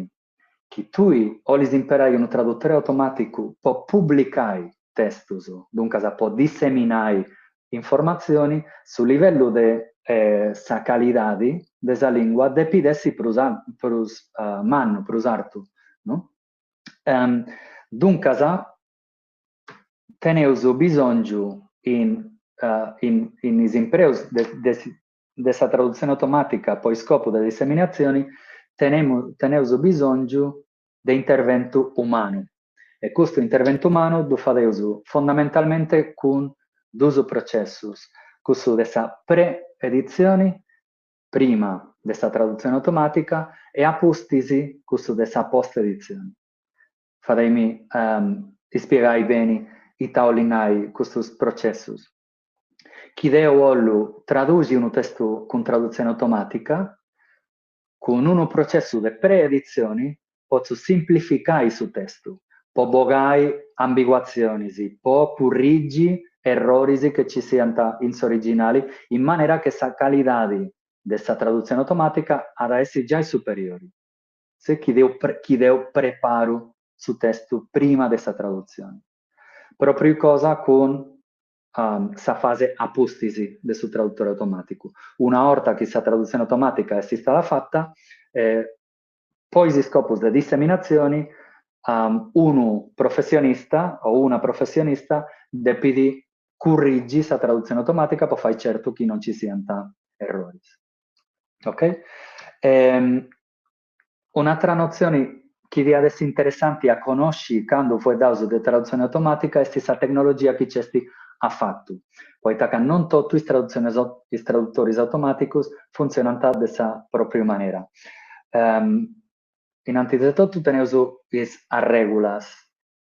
chi tui 'olis imperai unu tradutori automàticu po publicai testus, duncas po disseminai informatzioni, su livellu de sa calidadi de sa lìngua depit essi prus prus mannu, prus artu, no? Duncas teneus bisòngiu in in is impreus de de de sa tradutzioni automàtica po iscopu de disseminatzioni tenemu teneus bisòngiu de interventu umanu e custu interventu umanu ddu fadeus fondamentalmente cun duus processus, cussu de sa pre-editzioni, prima de sa tradutzioni automàtica, e a pustis cussu de sa post-editzioni. Fadeimi ispiegai beni ita 'olit nai custus processus. Chi deu 'ollu traduxi unu testu cun tradutzioni automàtica, Cun unu processu de pre-editzioni potzu simplificai su testu, po bogai ambiguatzionis, po currigi erroris che ci siant in s'originali, in manera che sa calidadi de sa tradutzioni automàtica at a essi giai superiori, si chi deu chi deu preparu su testu prima de sa tradutzioni. Pròpriu cosa cun sa fase a pustis de su tradutore automàticu. Una 'orta chi sa tradutzione automàtica est istada fata, po is iscopus de disseminatzioni, unu professionista o una professionista depit currigi sa tradutzione automàtica po fai certu chi non nci siant erroris. Ok? Un'atra notzioni chi diat essi interessanti a connosci candu fueddaus de tradutzioni automàtica est sa tecnologia chi nc'est a fatu, poita ca non totu is tradutzionis is tradutoris automàticus funtzionant de sa pròpriu manera. In antis de totu teneus is arrègulas,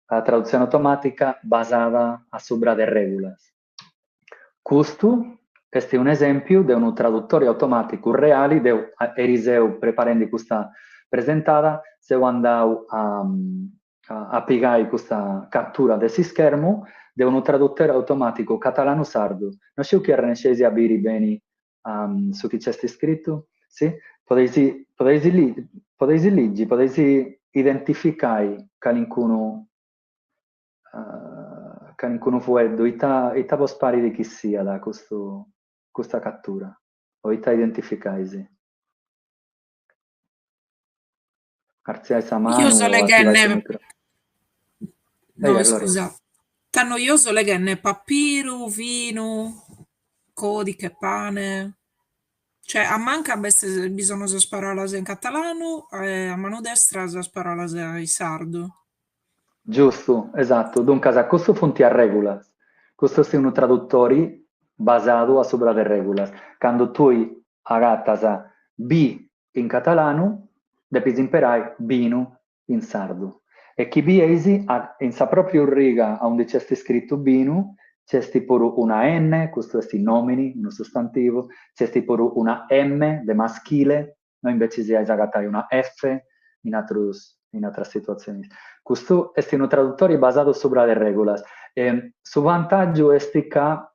sa tradutzioni automàtica basada a subra de règulas. Custu est un'esèmpiu de unu tradutori automàticu reali, deu eriseu preparendi custa presentada seu andau a a pigai custa catura de s'ischermu de unu tradutori automàticu catalanu-sardu, no sciu chi arrennesceis a biri beni su chi nc'est scritu, si? Podeis podeis podeis ligi, podeis identificai calincunu calincunu fueddu, ita ita bos parit chi siat custu custa catura o ita identificais? Artziai sa manu Io so o ativai su leghende micro. No, Eia, Gloria. iscusa. Tando io so leghende papiru, vinu. Codiche, pane. Cioè a manca b'est bi sono sas paraulas in catalanu e a manu destra sas paraulas in sardu. Giustu, esatu. Duncas custu funt arrègulas. Custu est unu tradutori basadu a subra de règulas. Candu tui agatas bi in catalanu, depis imperai binu in sardu. E chi bieis, in sa pròpriu riga aundi nc'est scritu binu, nc'est puru una N, custu est nòmini, unu sustantivu, nc'est puru una M de maschile, no imbecis iais agatai una F in atrus in atras situatzionis. Custu est unu tradutori basadu subra de règulas e su vantàgiu est ca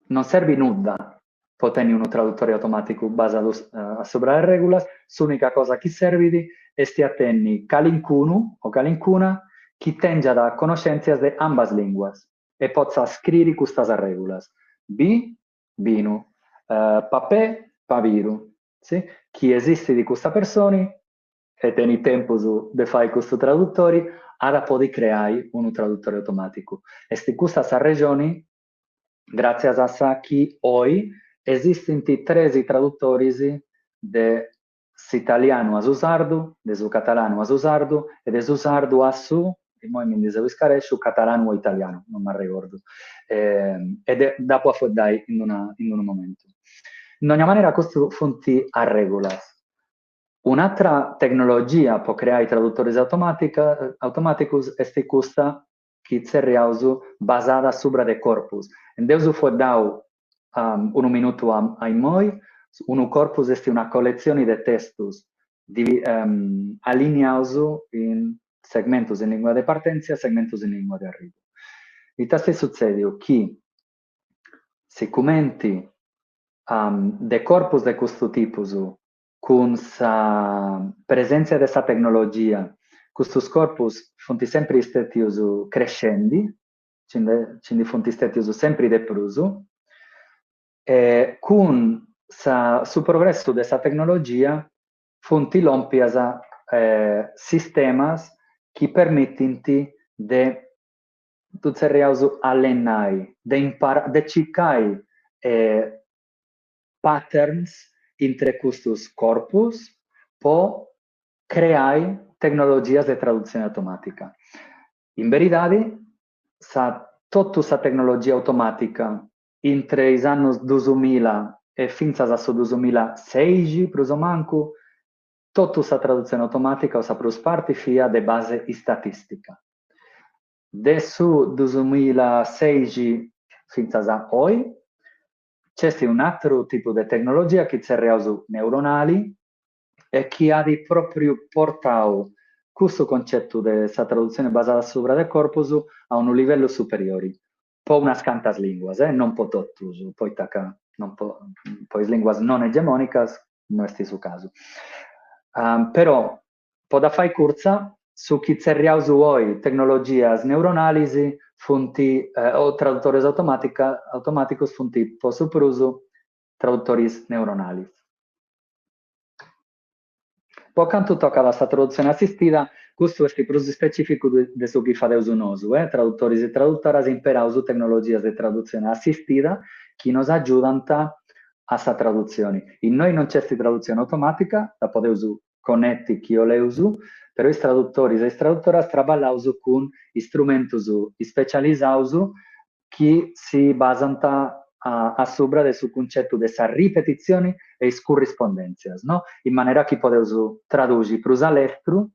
non serbit nudda po tenni unu tradutori automàticu basadu a subra de règulas, s'ùnica cosa chi serbit est a tenni calincunu o calincuna chi tèngiat connoschèntzias de ambas lìnguas e potzat scriri custas arrègulas, bi, binu, papè, pabiru, si? Chi esistit custa personi e tenit tempus de fai custu tradutori, at a podi creai unu tradutori automàticu. Est custa s'arrexoni gràtzias a sa chi oi esistint tresi tradutoris de s'italianu a su sardu, de su catalanu a su sardu e de su sardu a su, immoi mi ndi seu iscarèsciu, catalanu o italianu, non m'arregordu, e nd'apu a fueddai in una in unu momentu. In dogna manera custu funt arrègulas. Un'atra tecnologia po creai tradutoris automàticus est custa chi tzerriaus basada subra de corpus. Nd'eus fueddau unu minutu a immoi, unu corpus est una colletzioni de testus aliniaus in segmentus in lingua de partèntzia e segmentus in lingua de arribu. Ita est sutzèdiu? Chi sicumenti de corpus de custu tipus cun sa presèntzia de sa tecnologia custus corpus funt sempri istètius crescendi, nci nde nci ndi funt istètius sempri de prus, e cun sa su progressu de sa tecnologia funt lòmpias sistemas chi permitint de ddu tzerriaus allenai, de imparai, de circai patterns intre custus corpus po creai tecnologias de tradutzioni automàtica. In beridadi, sa totu sa tecnologia automàtica intre is annus dusumilla e fintzas a su dusumilla seixi, prus o mancu, totu sa tradutzioni automàtica o sa prus parti fiat de base istatìstica. De su dusumilla seixi fintzas a oi, Nc'est un'àteru tipu de tecnologia chi tzerriaus neuronali e chi at pròpriu portau custu concetu de sa tradutzioni basada subra de corpus a unu livellu superiori, po unas cantas lìnguas, non po totus, poita ca non po po is lìnguas non egemònicas no est su casu. Però Po dda fai curtza, su chi tzerriaus oi tecnologias neuronalis funt, o tradutoris automàticus funt po su prus tradutoris neuronalis. Po cantu tocat a sa tradutzioni assistida, custu est prus specificu de su chi fadeus nosu, tradutoris e tradutoras imperaus tecnologias de tradutzioni assistida chi nos agiudant a sa tradutzioni. Innoi non nc'est tradutzioni automàtica, dda podeus connetti chi 'oleus, però is tradutoris e is tradutoras traballaus cun istrumentus ispecialisaus chi si basant a subra de su cuncetu de sa ripetitzioni e is currispondèntzias, no? In manera chi podeus traduxi prus a lestru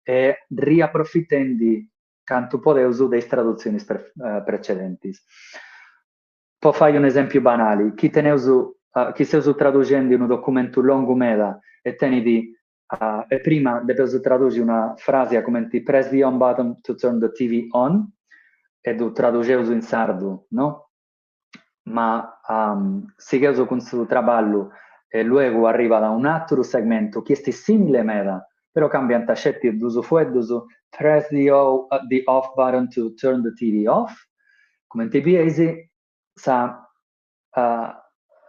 e riaprofitendi cantu podeus de is tradutzionis precedentis. Po fai un'esèmpiu banali, chi teneus, chi seus traduxendi unu documentu longu meda e tenit, e prima depeus traduxi una fràsia cumenti press the on button to turn the TV on, e ddu traduxeus in sardu, no? Ma sigheus cun su traballu e luegu arribat un'àteru segmentu chi est sìmile meda, però cambiant sceti dus fueddus, press the the off button to turn the TV off, Cumenti bieis, sa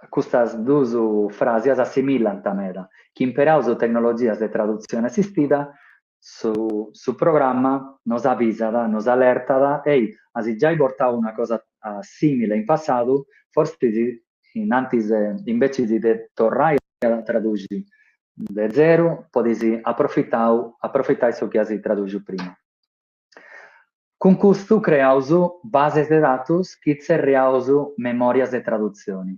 custas duas fràsias assimillant meda. Chi imperaus tecnologias de tradutzione assistida, su su programma nos avisat, nos alertat, ei, as giai portau una cosa. sìmile in passadu, fortzis in antis imbetzis de torrai a traduxi de zeru, podis aprofitau aprofitai su chi as traduxiu prima. Cun custu creaus bases de datus chi tzerriaus memòrias de tradutzioni.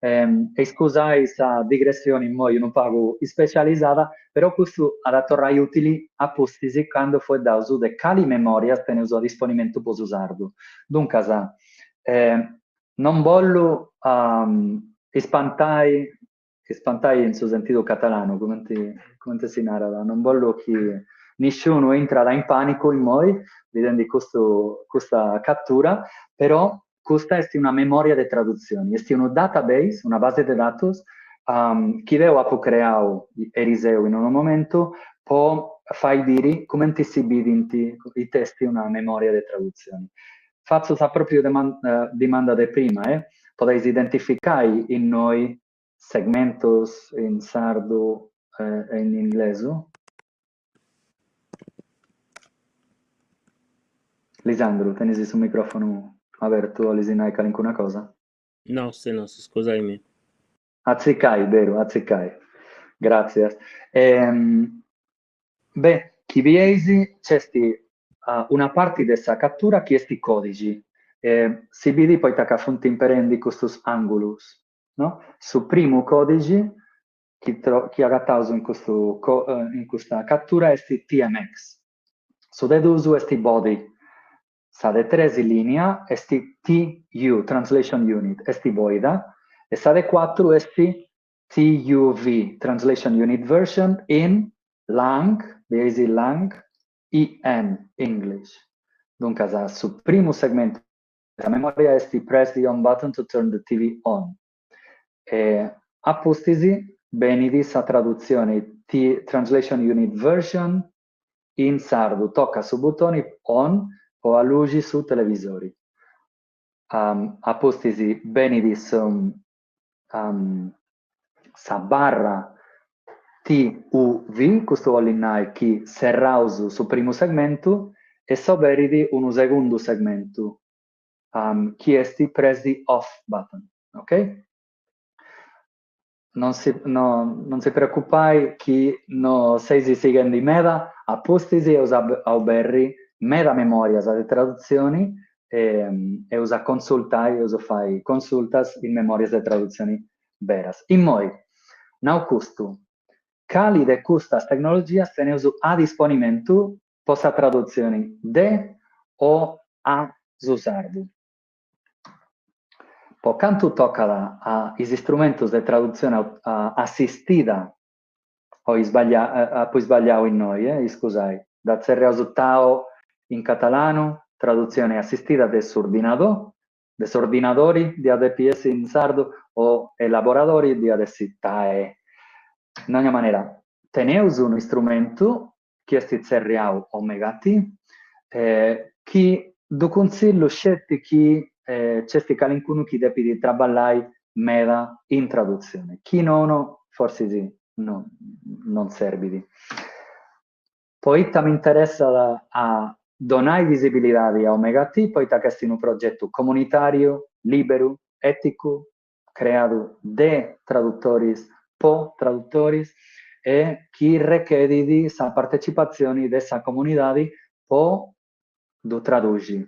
E iscusai sa digressioni immoi unu pagu ispecializada, però custu at a torrai ùtili a pustis candu fueddaus de cali memòrias teneus a disponimentu po su sardu. Duncas, non bollu ispantai Ispantai in su sentidu catalanu, cumenti cumenti si narat, non bollu chi nisciunu intrat in panicu immoi bidendi custu custa catura, però custa est una memoria de tradutzioni, est unu database, una base de datus chi deu apu creau eriseu in unu momentu po fai biri cumenti si bidint, ita est una memoria de tradutzioni. Fatzu sa pròpriu dimanda de prima, eh, podeis identificai innoi segmentos in sardu e in inglesu? Lisandru, tenis su micròfonu abertu, 'olis nai calincuna cosa? Nossi, nossi, scusaimi. Atzicai, beru, atzicai. Gràtzias. Beh, chi bieis nc'est una parti de sa catura chi est còdixi, e si bidi poita ca funt imperendi custus àngulus, no? Su primu còdixi chi chi agataus in custu in custa catura est TMX, su de duus est body, sa de tres lìnia est TU, Translation Unit, est bòida, e sa de cuatru est TUV, Translation Unit Version, in lang, bieis lang, EN, English. Duncas su primu segmentu de sa memòria est Press the on button to turn the TV on. E a pustis benit sa tradutzioni Translation Unit Version in sardu, toca su butoni on po alluxi su televisori. A pustis benit su sa barra TUV, custu 'olit nai chi serraus su primu segmentu e s'oberit unu segundu segmentu, chi est press the off button, ok? Non si no non si preocupai chi no seis sighendi meda, a pustis eus a oberri meda memòrias de tradutzioni e eus a consultai, eus a fai consultas in memòrias de tradutzioni beras. Immoi, nau custu, cali de custas tecnologias teneus a disponimentu po sa tradutzioni de o a su sardu? Po cantu tocat a is istrumentus de tradutzione assistida, o apu isbagliau innoi, eh, iscusai, dda tzerriaus TAO in catalanu, tradutzione assistida de s'ordinadò, de s'ordinadori diat depi essi in sardu, o elaboradori diat essi TAE. In ogna manera, teneus unu istrumentu chi est tzerriau Omega-T, chi ddu cuntzillu sceti chi nc'est calincunu chi depit traballai meda in tradutzioni, chi nono forsis no non serbit. Poita m'interessat a donai visibilidadi a Omega-T, poita ca est unu progetu comunitàriu, lìberu, èticu, creadu de tradutoris po tradutoris e chi rechedit sa partecipatzioni de sa comunidadi po ddu traduxi.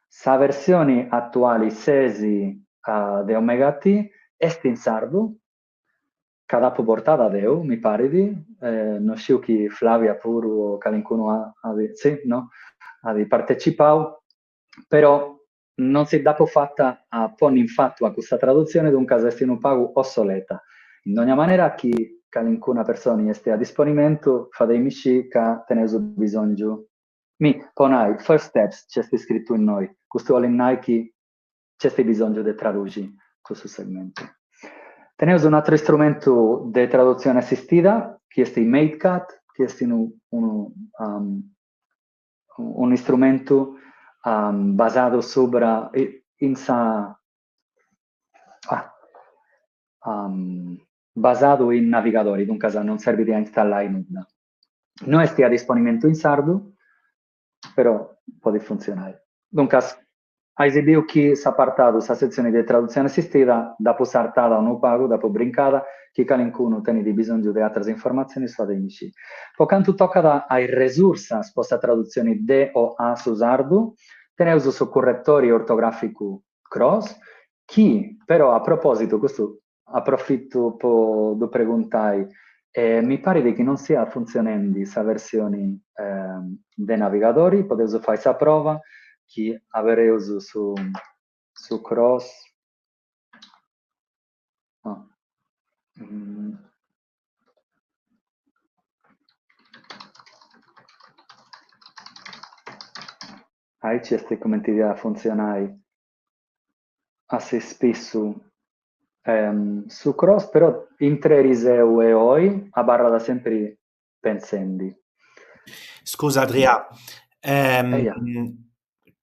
Sa versioni atuali ses de Omega-T est in sardu, ca dd'apu portada deu, mi parit, no sciu chi Flavia puru o calincunu at, si, no, at partecipau, però Non si dd'apo fata a ponni in fatu a custa tradutzione duncas est unu pagu ossoleta. In dogna manera chi calincuna personi est a disponimentu fadeimi scì ca teneus bisòngiu. Mi, po nai, first steps nc'est scritu innoi, custu 'olit nai chi nc'est bisòngiu de traduxi custu segmentu. Teneus un'atru istrumentu de tradutzione assistida chi est MateCat, chi est unu unu un'istrumentu basadu subra in sa basadu in navigadori, duncas non serbit a installai nudda. No est a disponimentu in sardu, però podit funtzionai. Duncas. Ais biu chi s'apartadu, sa setzioni de tradutzioni assistida, dd'apu sartada unu pagu, dd'apu brincada, chi calincunu tenit bisòngiu de atras informatzionis fadeimi sciri. Po cantu tocat a is resursas po sa tradutzioni de o a su sardu, teneus su curretori ortogràficu CROS, chi però a propòsitu, custu Aprofitu po ddu preguntai, mi parit chi non siat funtzionendi sa versioni de navigadori, podeus fai sa prova chi abereus su su CROS. Aici est cumenti diat a funtzionai a s'ispissu su CROS, però intre eriseu e oi abarrat sempri pentzendi. Scusa Adrià,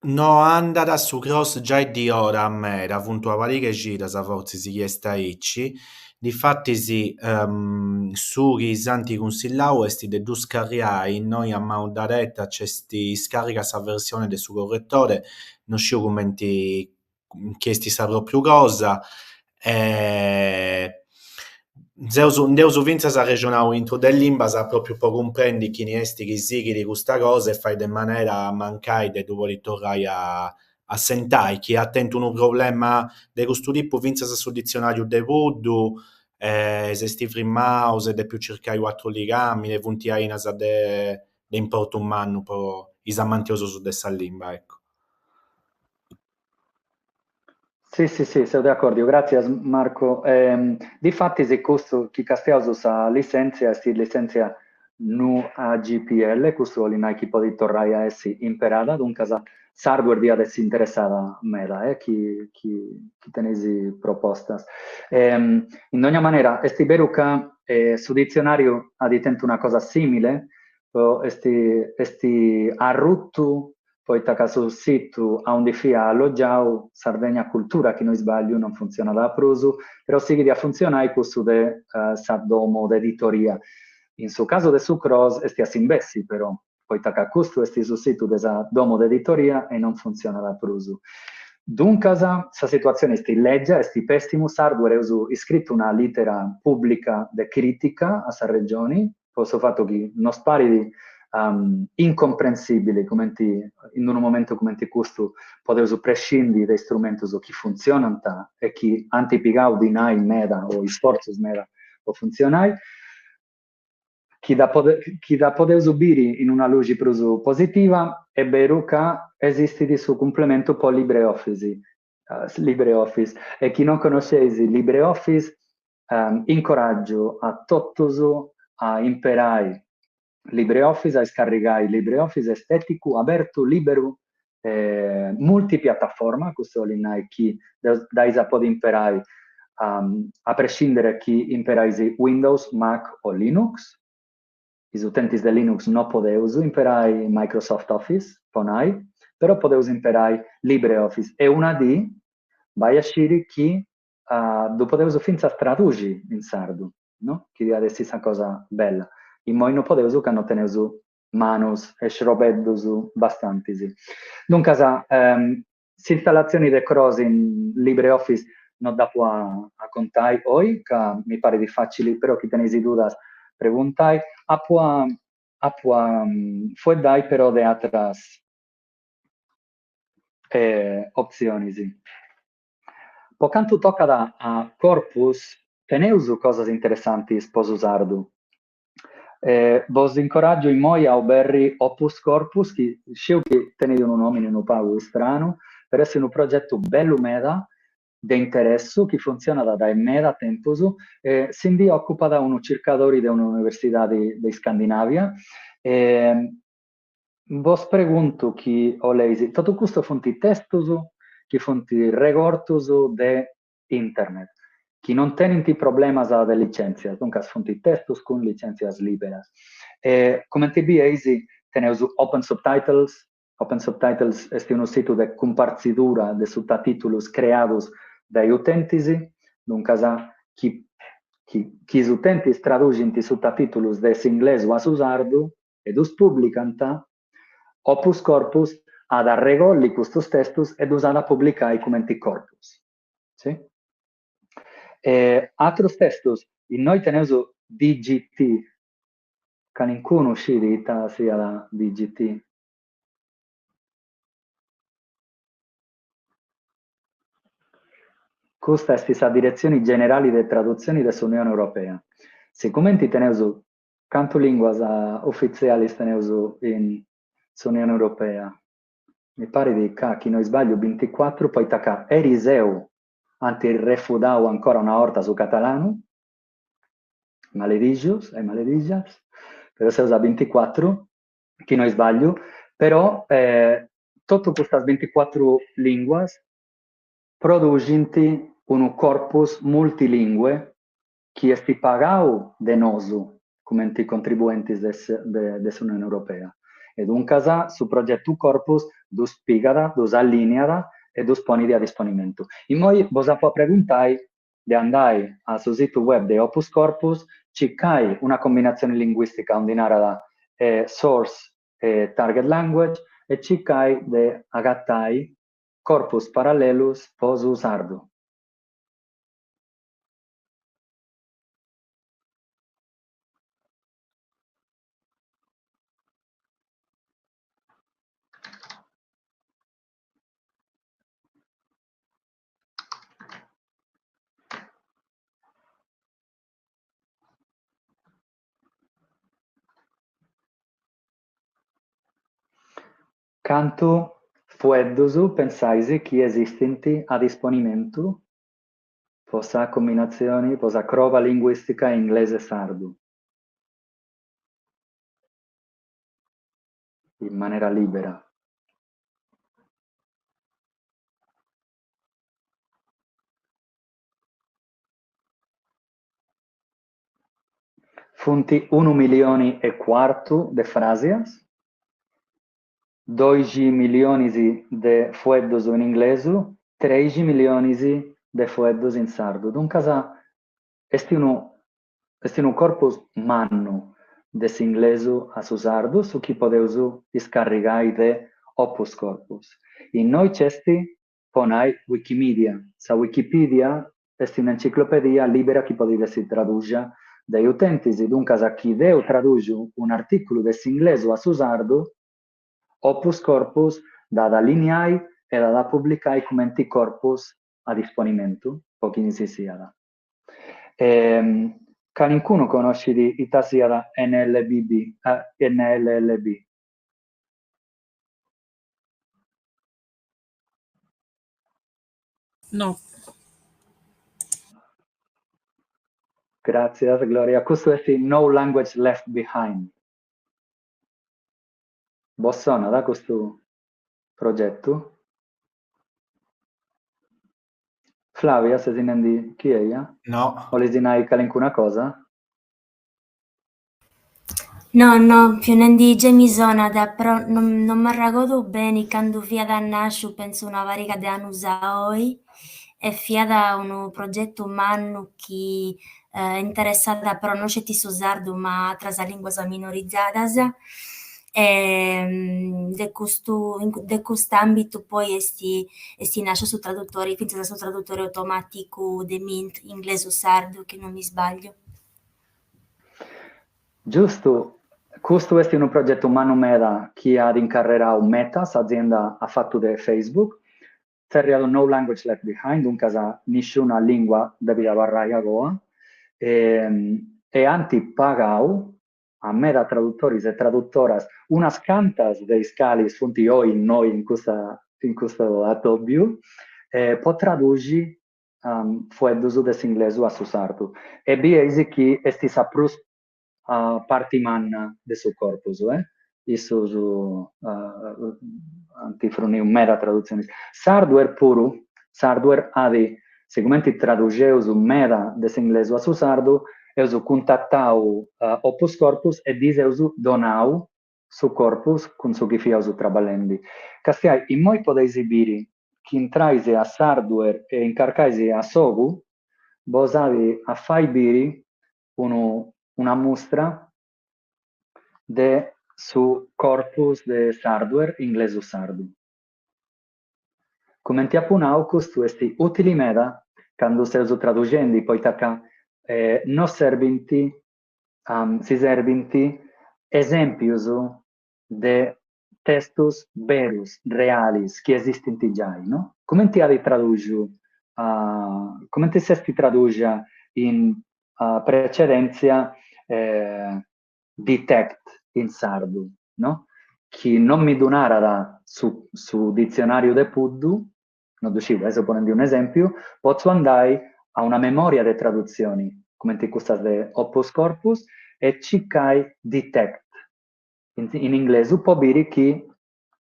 no andat su CROS giai di ora meda, funt una pariga 'e cidas fortzis chi est aici, difatis su chi s'ant cunsillau est de ddu scarriai, innoi a manu dereta nc'est scarriga sa versione de su corretore, no sciu cumenti chi est sa pròpriu cosa, e seus nd'eus fintzas arrexonau intru de limbas pròpriu po cumprendi chini est chi sighit custa cosa e fai de manera mancai de ddu podi torrai a assentai, chi at tentu unu problema de custu tipu fintzas su ditzionàriu de Puddu s'est frimmau, s'est depiu circai u' atru ligàmini, funt ainas de importu mannu po is amantiosus de sa limba, eccu. Si, si, si, seu de acòrdiu, gràtzias Marco. Difatis custu chi castiaus sa lissèntzia est lissèntzia GNU AGPL, custu 'olit nai chi podit torrai a essi imperada, duncas s'hardware diat essi interessada meda, eh, chi chi teneis propostas. In dogna manera est beru ca su ditzionàriu at tentu una cosa sìmile, est est arrutu poita ca su situ aundi fiat allogiau, Sardegna Cultura, chi no isbagliu, non funtzionat prus, però sighit a funtzionai cussu de sa domo de editoria. In su casu de su CROS est a s'imbessi però, poita ca custu est su situ de sa domo de editoria e non funtzionat prus. Duncas sa situatzioni est lègia, est pèssimu, s'hardware eus iscritu una lìtera pùblica de crìtica a sa Regioni, po su fatu chi nos parit incomprensibili cumenti in unu momentu cumenti custu podeus prescindi de istrumentus chi funtzionant e chi ant pigau dinai meda o isfortzus meda po funtzionai, chi dda chi dda podeus biri in una luxi prus positiva, est beru ca esistit su cumplementu po LibreOffice, LibreOffice, e chi non connosceis LibreOffice Incoràgiu a totus a imperai LibreOffice, a iscarrigai LibreOffice, est èticu, abertu, lìberu, multipiataforma, custu 'olit nai chi dd'ais a podi imperai a prescindere chi imperais Windows, Mac o Linux. Is utentis de Linux no podeus imperai Microsoft Office, po nai, però podeus imperai LibreOffice e una dì bai a sciri chi ddu podeus fintzas traduxi in sardu, no? Chi diat essi sa cosa bella. Immoi no podeus ca no teneus manus e xrobeddus bastantis. Duncas, s'installatzioni de CROS in LibreOffice no dd'apu a contai oi, ca mi parit facili, però chi teneis dudas preguntai. Apu a apu a fueddai però de ateras optzionis. Po cantu tocat a corpus, teneus cosas interessantis po su sardu. Bos incoràgiu immoi a oberri Opus Corpus, chi sciu chi tenit unu nòmini unu pagu istranu, però est unu progetu bellu meda, de interessu, chi funtzionat dae meda tempus e si ndi òcupat unu circadori de un'universidadi de Iscandinàvia. Bos preguntu chi 'oleis, totu custos funt testus chi funt regortus de internet, chi non tenint problemas de licèntzias, duncas funt testus cun licèntzias lìberas. E cumenti bieis teneus Open Subtitles, Open Subtitles est unu situ de cumpartzidura de sutatìtulus creados dae utentis, duncas chi chi is utentis traduxint sutatìtulus de s'inglesu a su sardu, e ddus pùblicant, Opus Corpus. at a arregolli custus testus e ddus at a publicai cumenti corpus. Si? E atrus testus, innoi teneus DGT, calincunu scit ita siat DGT? Custa est sa Diretzioni Generali de Tradutzioni de s'Unioni Europea. Sigumenti teneus cantu lìnguas ufitzialis teneus in s'Unioni Europea? Mi parit ca, chi no isbagliu, binticuatru, poita ca eriseu ant refudau ancora una 'orta su catalanu, maledixus e maledixas, però seus a binticuatru, chi no isbagliu, però totu custas binticuatru lìnguas produxint unu corpus multilingue chi est pagau de nosu cumenti contribuentis de s'Unioni Europea e duncas su progetu corpus ddus pigat, ddus allìniat e ddus ponit a disponimentu. Immoi bos apu a preguntai de andai a su situ web de Opus Corpus, circai una combinatzioni linguìstica aundi narat source e target language e circai de agatai corpus parallelus po su sardu. Cantu fueddus pensais chi esistint a disponimentu po sa combinatzioni, po sa croba linguìstica inglesu-sardu? In manera lìbera. Funt unu millioni e cuartu de fràsias, doixi millionis de fueddus in inglesu, treixi millionis de fueddus in sardu. Duncas est unu est unu corpus mannu de s'inglesu a su sardu su chi podeus iscarrigai de Opus Corpus. Innoi nc'est po nai Wikimedia. Sa Wikipedia est un'enciclopedia lìbera chi podit essi traduxa dae utentis, duncas chi deu traduxu un'artìculu de s'inglesu a su sardu, Opus Corpus dd'at a alliniai e dd'at a publicai cumenti corpus a disponimentu po chini si siat. Calincunu connoscit ita siat NLBB, NLLB? No. Gràtzias, Gloria. Custu est No Language Left Behind. Bos sonat custu progetu? Flavia, ses nendi chi eia? No. Bolis nai calincuna cosa? No, no, fia nendi gei mi sonat, però non non m'arragodu beni candu fiat nàsciu, pentzu una pariga de annus a oi, e fiat unu progetu mannu chi interessat però non sceti su sardu ma ateras linguas minorizadas e de custu de cust'ambitu poi est est nàsciu su tradutori, fintzas su tradutori automaticu de Mint inglesu-sardu, chi non mi sbagliu. Giustu, custu est unu progetu mannu meda chi at incarrerau Meta, s'azienda a fatu de Facebook, tzerriadu No Language Left Behind, duncas nisciuna lìngua depit abarrai agoa, e ant pagau a meda tradutoris e tradutoras, unas cantas de is calis funt oi innoi in custa in custu atòbiu, po traduxi fueddus de s'inglesu a su sardu e bieis chi est sa prus parti manna de su corpus, eh? Issus ant fruniu meda tradutzionis. Sardware puru, Sardware at, sigumenti traduxeus meda de s'inglesu a su sardu, eus cuntatau Opus Corpus e ddis eus donau su corpus cun su chi fiaus traballendi. Castiai, immoi podeis biri chi intrais a Sardware e incarcais a s'ogu, bos at a fai biri unu una mustra de. su corpus de Sardware inglesu-sardu. Cumenti apu nau custu est ùtili meda candu seus traduxendi poita ca nos serbint si serbint esèmpius de testus berus, realis, chi esistint giai, no? Cumenti at traduxu cumenti s'est traduxa in precedèntzia detect in sardu, no? Chi non mi ddu narat su su ditzionàriu de Puddu, no ddu sciu, eh, seu ponendi un'esèmpiu, potzu andai a una memòria de tradutzioni, cumenti custas de Opus Corpus, e circai detect in in inglesu po biri chi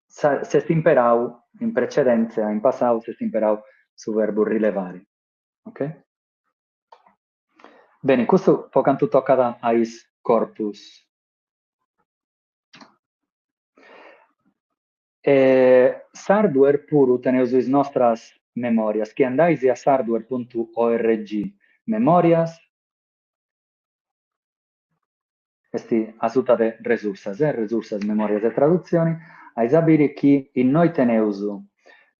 s'est imperau in precedèntzia, in passau s'est imperau su verbu rilevare, ok? Beni, custu po cantu tocat a is corpus. E Sardware puru teneus is nostras memòrias, chi andais a sardware puntu org memòrias, est asuta de resursas, eh, resursas memòrias e tradutzioni, ais a biri chi innoi teneus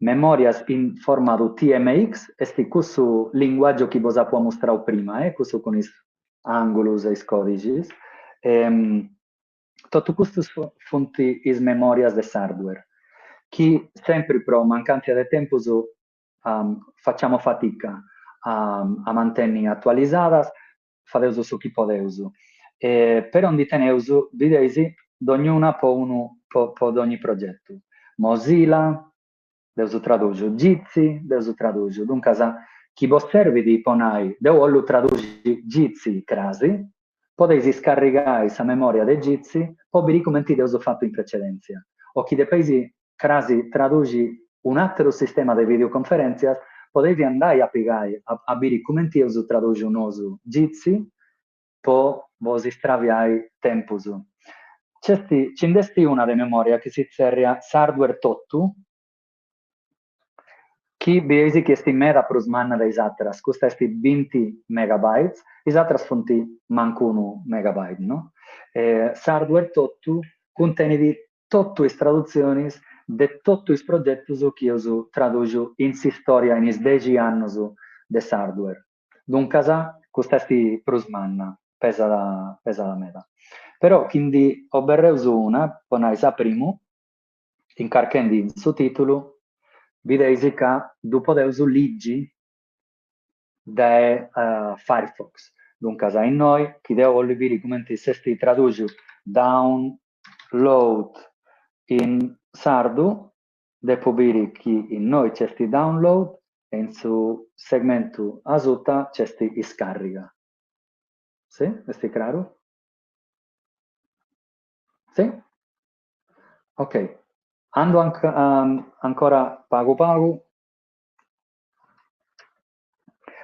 memòrias in formadu TMX, est cussu linguàgiu chi bos apu amustrau prima, eh, cussu cun is àngulus e is còdixis, totu custus funt is memòrias de Sardware, chi sempri pro mancàntzia de tempus facciamo fatica a mantenni atualizadas, fadeus su chi podeus, però ndi teneus, bideis, dognuna po unu po po dogni progetu, Mozilla, dd'eus traduxu, Jitsi, dd'eus traduxu, duncas chi bos serbit po nai deu 'ollu traduxi Jitsi crasi, podeis iscarrigai sa memoria de Jitsi po biri cumenti dd'eus fatu in precedèntzia, o chi depeis crasi traduxi un'àteru sistema de videoconferèntzias, podeis andai a pigai a biri cumenti eus traduxu nosu Jitsi po bos istraviai tempus. Nc'est, nci nd'est una de memòria chi si tzèrriat Sardware totu, chi bieis chi est meda prus manna de is àteras, custa est binti megabytes, is àteras funt mancu unu megabyte, no? Sardware totu cuntenit totu is tradutzionis de totu is progetus chi eus traduxu in s'istòria in is dexi annus de Sardware. Duncas custa est prus manna, pesat pesat meda. Però chi ndi oberreus una, po nai sa primu, incarchendi in su tìtulu, bideis ca ddu podeus ligi dae Firefox. Duncas innoi, chi deu 'ollu biri cumenti s'est traduxu download in sardu, depu biri chi innoi nc'est download e in su segmentu asuta nc'est iscarriga. Si? Est craru? Si? Ok. Andu ancora pagu pagu.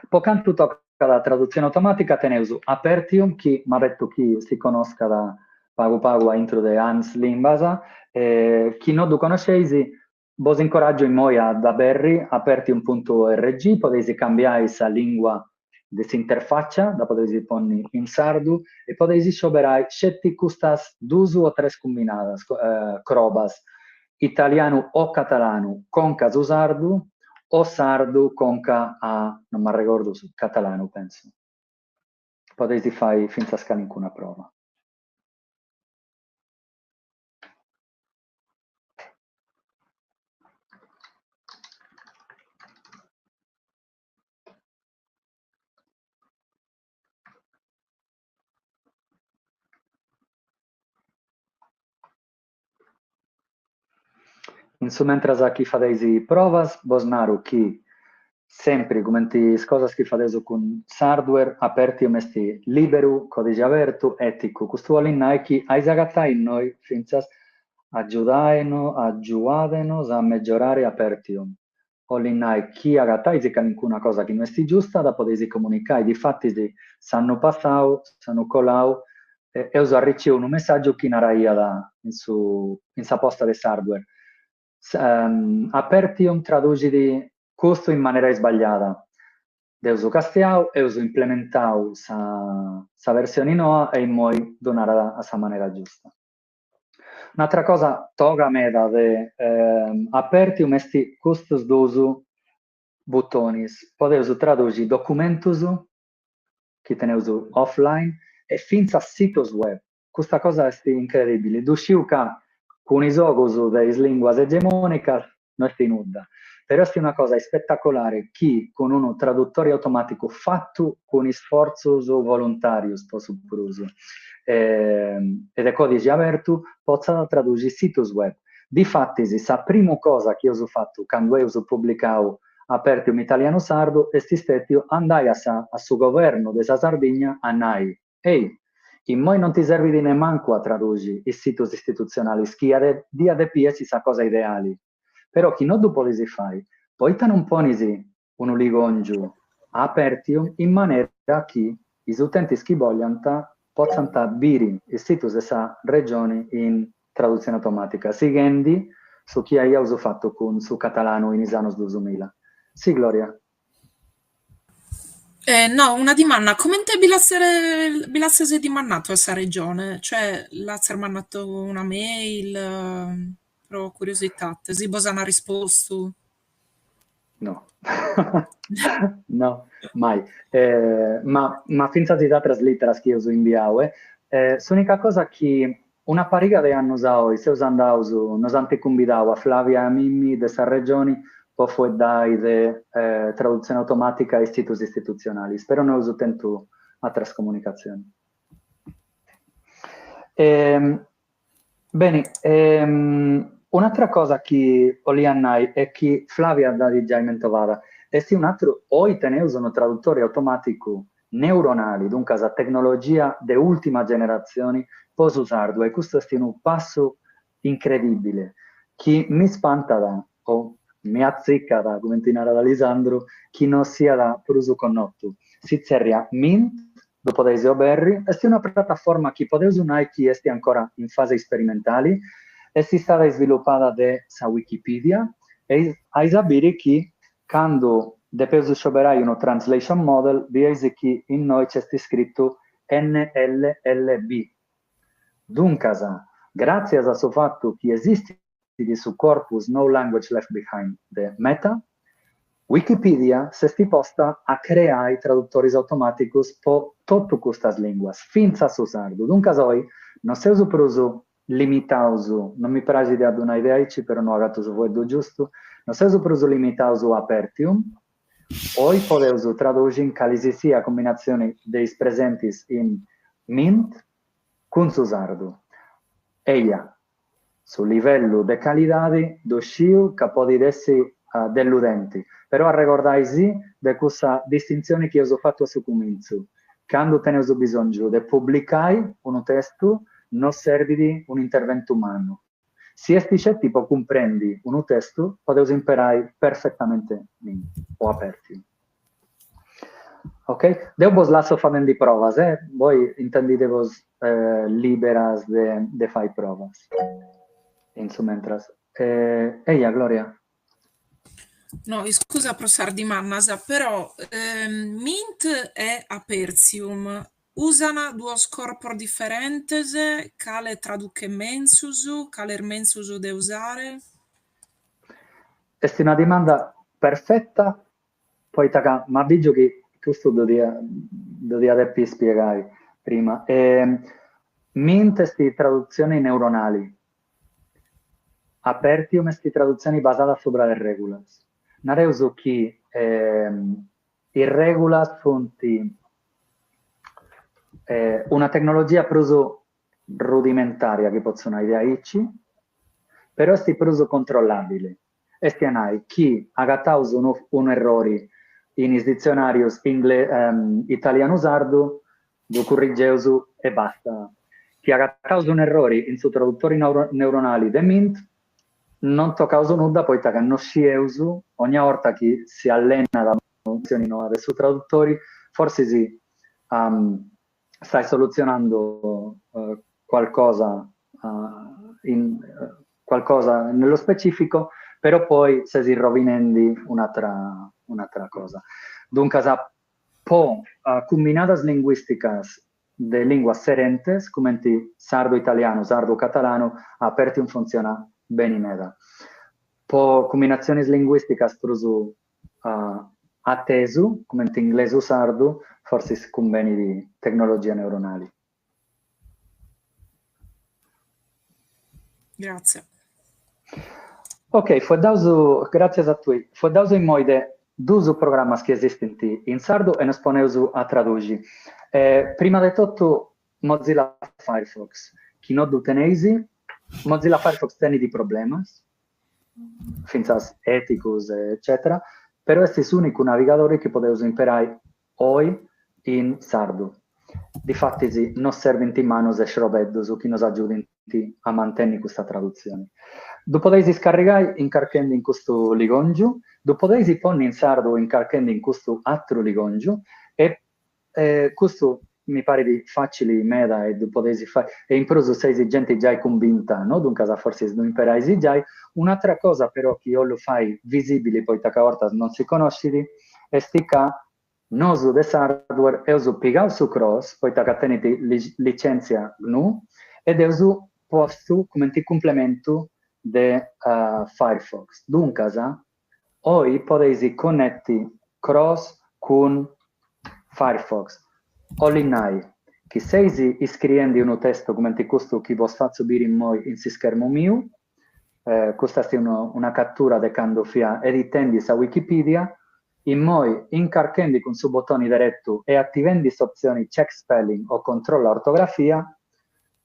Po cantu tocat a tradutzione automàtica teneus Apertium chi m'abetu chi si connoscat pagu pagu a intru de Ans Limbas, chi no ddu connosceis bos incoràgiu immoi a dd'aberri, apertium puntu org, podeis cambiai sa lìngua de s'interfàcia, dda podeis ponni in sardu e podeis scioberai sceti custas duus o tres cumbinadas, crobas, italianu o catalanu conca a su sardu o sardu conca a, non m'arregordu, su catalanu pentzu. Podeis fai fintzas calincuna prova. In su mentras chi fadeis provas bos naru chi, sempri cumenti is cosas chi fadeus cun Sardware, Apertium est lìberu, còdixi abertu, èticu, custu 'olit nai chi ais agatai innoi fintzas agiuadenos a megiorare Apertium, 'olit nai chi agatais calincuna cosa chi no est giusta dda podeis comunicai, difatis s'annu passau, s'annu colau, eus arriciu unu messàgiu chi naraiat in su in sa posta de Sardware, Apertium traduxit custu in manera isbagliada. Dd'eus castiau, eus implementau sa sa versioni noa e immoi ddu narat a sa manera giusta. Un'atra cosa toga meda de Apertium est custus duus butonis, podeus traduxi documentus chi teneus offline e fintzas situs web, custa cosa est incredibili, ddu sciu ca cun is ogus de is linguas egemonicas no est nudda, però est una cosa ispetacolari chi cun unu tradutori automaticu fatu cun isfortzus voluntàrius po su prus e de còdixi abertu potzat traduxi situs web. Difatis sa primu cosa chi eus fatu candu eus publicau Apertium Italianu Sardu est istètiu andai a sa a su governu de sa Sardigna a nai, Ei, immoi non ti serbit nemancu a traduxi is situs istitutzionalis chi diat depi essi sa cosa ideali, però chi no ddu podis fai, poita non ponis unu ligòngiu a Apertium in manera chi is utentis chi bolliant potzant biri is situs de sa Regioni in tradutzioni automàtica, sighendi su chi aiaus fatu cun su catalanu in is annus dusumilla. Si, Gloria. No, una dimanda, comente bi bi l'azzes dimandatu a sa Regione? Cioè, l'azzes mandatu una mail, pro curiositate, si bos an rispostu? No, no, mai. Ma ma fintzas is atras literas chi eus imbiau, eh. S'unica cosa chi una pariga de annus a oi seus andaus, nos ant cumbidau a Flavia e a mimmi de sa Regioni po fueddai de tradutzioni automatica e situs istitutzionalis, però no eus tentu atras comunicatzionis. Beni, un'atra cosa chi 'olia nai e chi Flavia dd'at giai mentovada, est un'atru, oi teneus unu tradutori automaticu neuronali, duncas tecnologia de ultima generatzioni po su sardu e custu est unu passu incredibile chi mi spantat o mi atzicat, cumenti narat Alisandru, chi no siat prus connotu. Si tzerriat Mint, ddu podeis oberri, est una prataforma chi podeus nai chi est ancora in fase isperimentali, est istada isvilupada de sa Wikipedia e ais a biri chi candu depeus scioberai unu translation model bieis chi innoi nc'est iscritu NLLB. Duncas, gràtzias a su fatu chi esistit su corpus No Language Left Behind de Meta, Wikipedia s'est posta a creai tradutoris automàticus po totu custas lìnguas, fintzas su sardu. Duncas oi no seus prus limitaus, no mi praxit a ddu nai de aici però no agatu su fueddu giustu, no seus prus limitaus a Apertium, oi podeus traduxi in cali si siat cumbinatzioni de is presentis in Mint cun su sardu. Eja, Su livellu de calidadi ddu sciu ca podit essi deludenti, però arregordai·sì de cussa distintzioni chi eus fatu a su cumintzu, candu teneus bisòngiu de publicai unu testu no serbit un'interventu mannu, si est sceti po cumprendi unu testu podeus imperai perfetamenti Mint o Apertium. Ok, deu bos lasso fadendi provas, eh, boi intendide-bos liberas de de fai provas in su mentras. Eja, Gloria. No, iscusa pro sas dimandas, però Mint e Apertium usan duos corpos diferentes, cale traduchet menzus, cale est menzus de usare? Est una dimanda perfetta Poita ca m'abbìgiu chi custu ddu dia ddu dia depi spiegai prima. Mint est tradutzioni neuronali, Apertium est tradutzioni basada subra de règulas. Nareus chi is règulas funt una tecnologia prus rudimentària, chi potzu nai de aici, però est prus controllàbili. Est a nai chi agataus unu errori in is ditzionàrius italianu-sardu, ddu currigeus e basta. Chi agataus unu errori in su tradutori neuronali de Mint, non tocaus nudda poita ca no scieus, ogna 'orta chi si allenat una versioni noa de su tradutori, forsis stai solutzionando qualcosa in qualcosa nello specifico, però poi ses rovinendi un'atra un'atra cosa. Duncas po cumbinadas linguisticas. de lìnguas serentes, cumenti sardu-italianu, sardu-catalanu, Apertium funtzionat beni meda. Po cumbinatzionis linguìsticas prus atesu, cumenti inglesu-sardu, fortzis cumbenit tecnologia neuronali. Gratzie. Ok, fueddaus, gràtzias a tui, fueddaus immoi de duus programmas chi esistint in sardu e nos poneus a traduxi. Prima de totu Mozilla Firefox, chi no ddu teneis, Mozilla Firefox tenit problemas, fintzas èticus eccètera, però est s'ùnicu navigadori chi podeus imperai oi in sardu. Difatis nos serbint manus e xrobeddus chi nos agiudint a mantenni custa tradutzioni. Ddu podeis iscarrigai incarchendi in custu ligòngiu, ddu podeis ponni in sardu incarchendi in custu atru ligòngiu e custu mi parit facili meda e ddu podeis fai e in prus seis genti giai cumbinta, no? Duncas forsis ddu imperais giai. Un'atra cosa però chi 'ollu fai visibili poita ca a 'ortas non si connoscit est ca Nosu de Sardware eus pigau su CROS, poita ca tenit licèntzia GNU, e dd'eus postu cumenti cumplementu de Firefox. Duncas, oi podeis conneti CROS cun Firefox. 'Olit nai chi seis iscriendi unu testu cumenti custu chi bos fatzu biri immoi in s'ischermu miu, custa est una catura de candu fia editendi sa Wikipedia, Immoi, incarchendi cun su botoni deretu e ativendi s'optzioni Check Spelling o Controlla ortografia,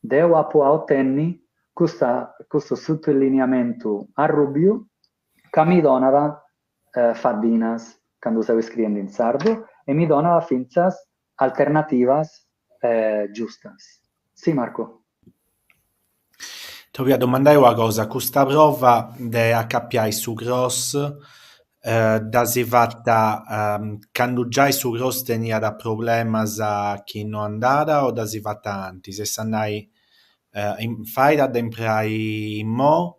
deu apu a otenni custa custu sutuliniamentu arrùbiu ca mi donat faddinas candu seu iscriendi in sardu e mi donat fintzas alternativas giustas. Si Marco. Ti 'olia domandai una cosa, custa prova de acapiai su CROS dd'as fata candu giai su CROS teniat problemas chi no andat o dd'as fata antis? Est a nai, fait a dda impreai immoi?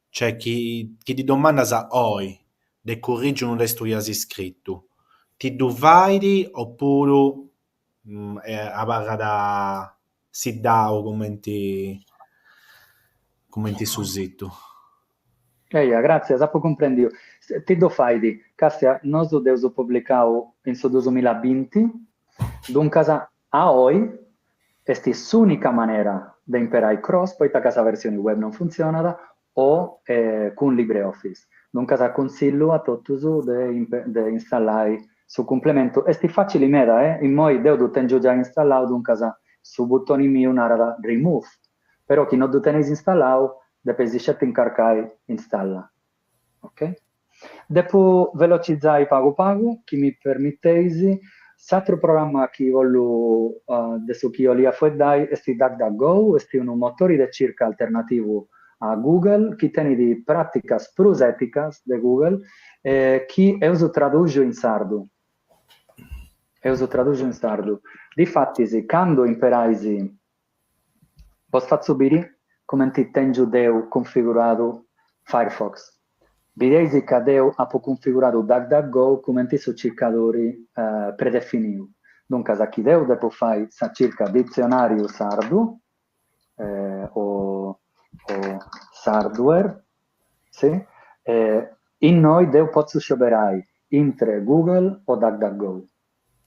Cioè chi chi ddi domandas oi de currigi unu testu chi as iscritu, ti ddu fait opuru abarrat siddau cumenti cumenti su situ? Eja, gràtzias, apu cumprendiu. Ti ddu fait, Càstia, nosu dd'eus publicau in su dusumilla binti, duncas a oi est s'ùnica manera de imperai CROS poita ca sa versioni web non funtzionat o cun LibreOffice. Duncas cunsillu a totus de de installai su cumplementu. Est facili meda, eh, immoi deu ddu tèngiu giai installau, duncas su butoni miu narat remove, però chi no ddu teneis installau depeis sceti incarcai installa. Ok? Depu velocizai pagu pagu, chi mi permiteis. S'atru programma chi bollu de su chi 'olia fueddai est DuckDuckGo, est unu motori de circa alternativu a Google chi tenit pràticas prus èticas de Google e chi eus tradùxiu in sardu. Eus tradùxiu in sardu. Difatis, candu imperais, bos fatzu biri cumenti tèngiu deu cunfiguradu Firefox. Bideis ca deu apu cunfiguradu DuckDuckGo cumenti su circadori predefiniu. Duncas, chi deu depu fai sa circa ditzionàriu sardu, o o Sardware, si, innoi deu potzu scioberai intre Google o DuckDuckGo,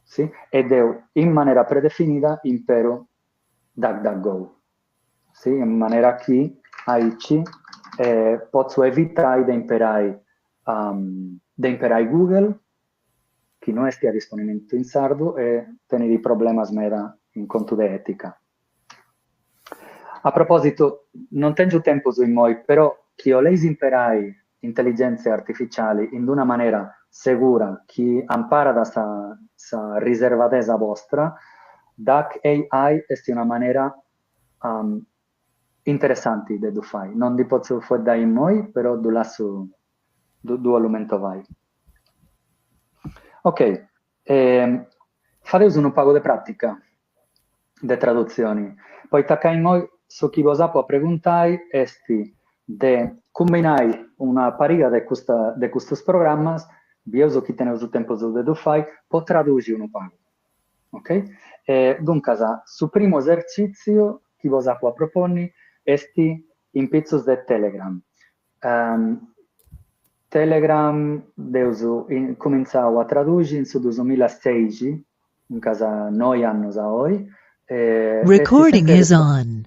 si, e deu in manera predefinida imperu DuckDuckGo, si, in manera chi aici potzu evitai de imperai de imperai Google, chi no est a disponimentu in sardu e tenit problemas meda in contu de etica. A propositu, non tèngiu tempus immoi, però chi 'oleis imperai intelligèntzia artificiali in d'una manera segura chi amparat sa sa riservadesa bostra, Duck AI est una manera interessanti de ddu fai. Non ndi potzu fueddai immoi, però ddu lassu, ddu 'ollu mentovai. Ok, Fadeus unu pagu de pràtica de tradutzioni, poita ca immoi su chi bos apu a preguntai est de cumbinai una pariga de custa de custus programmas, bieus chi teneus su tempus de ddu fai, po traduxi unu pagu. Ok? E duncas, su primu esercìtziu chi bos apu a proponni est in pitzus de Telegram. Telegram dd'eus cumintzau a traduxi in su dusumilaseixi, duncas noi annus a oi, e Recording is on.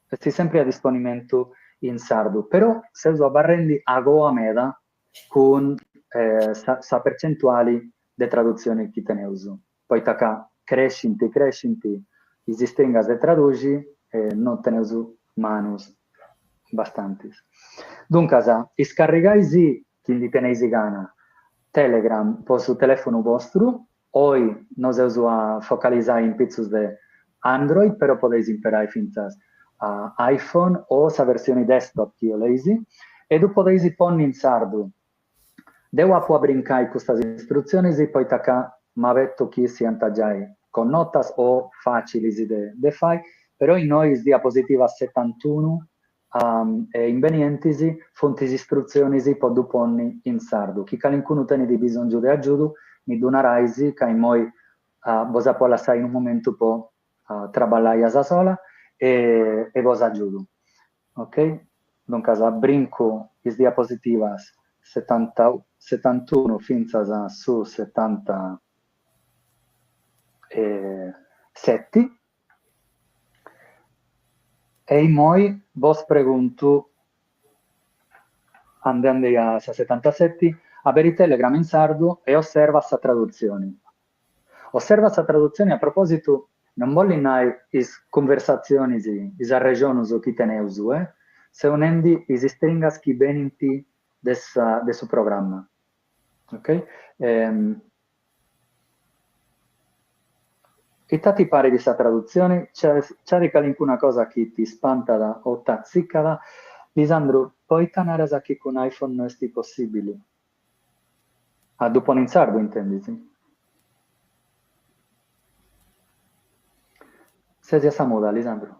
Est sempri a disponimentu in sardu, però seus abarrendi agoa meda cun sa percentuali de tradutzioni chi teneus, poita ca crescint crescint is stringas de traduxi e no teneus manus bastantis. Duncas, iscarrigai·sì, chi ndi teneis gana, Telegram po su telefonu bostru, oi nos eus a focalisai in pitzus de Android, però podeis imperai fintzas iPhone o sa versioni desktop chi 'oleis, e ddu podeis ponni in sardu. Deu apu a brincai custas istrutzionis poita ca m'abetu chi siant giai connotas o fàcilis de fai, però innoi is diapositivas setantunu e imbenientis funt is istrutzionis po ddu ponni in sardu. Chi calincunu tenit bisòngiu de agiudu mi ddu narais ca immoi bos apu a lassai unu momentu po traballai a sa sola e bos agiudu. Ok? Duncas brincu is diapositivas setantunu fintzas a su setantaseti. E immoi bos preguntu, andendi a sa setantaseti, aberi Telegram in sardu e osserva sa tradutzioni. Osserva sa tradutzioni a propositu non bollit nai is cunversatzionis, is arrexonus chi teneus, eh, seu nendi is stringas chi benint de sa de su programma, ok? Ita ti parit sa tradutzioni? Nc'at calincuna cosa chi ti spantat o t'atzicat? Lisandru, poita naras chi cun iPhone no est possibili? A ddu ponni in sardu intendis? Ses a sa muda, Lisandru.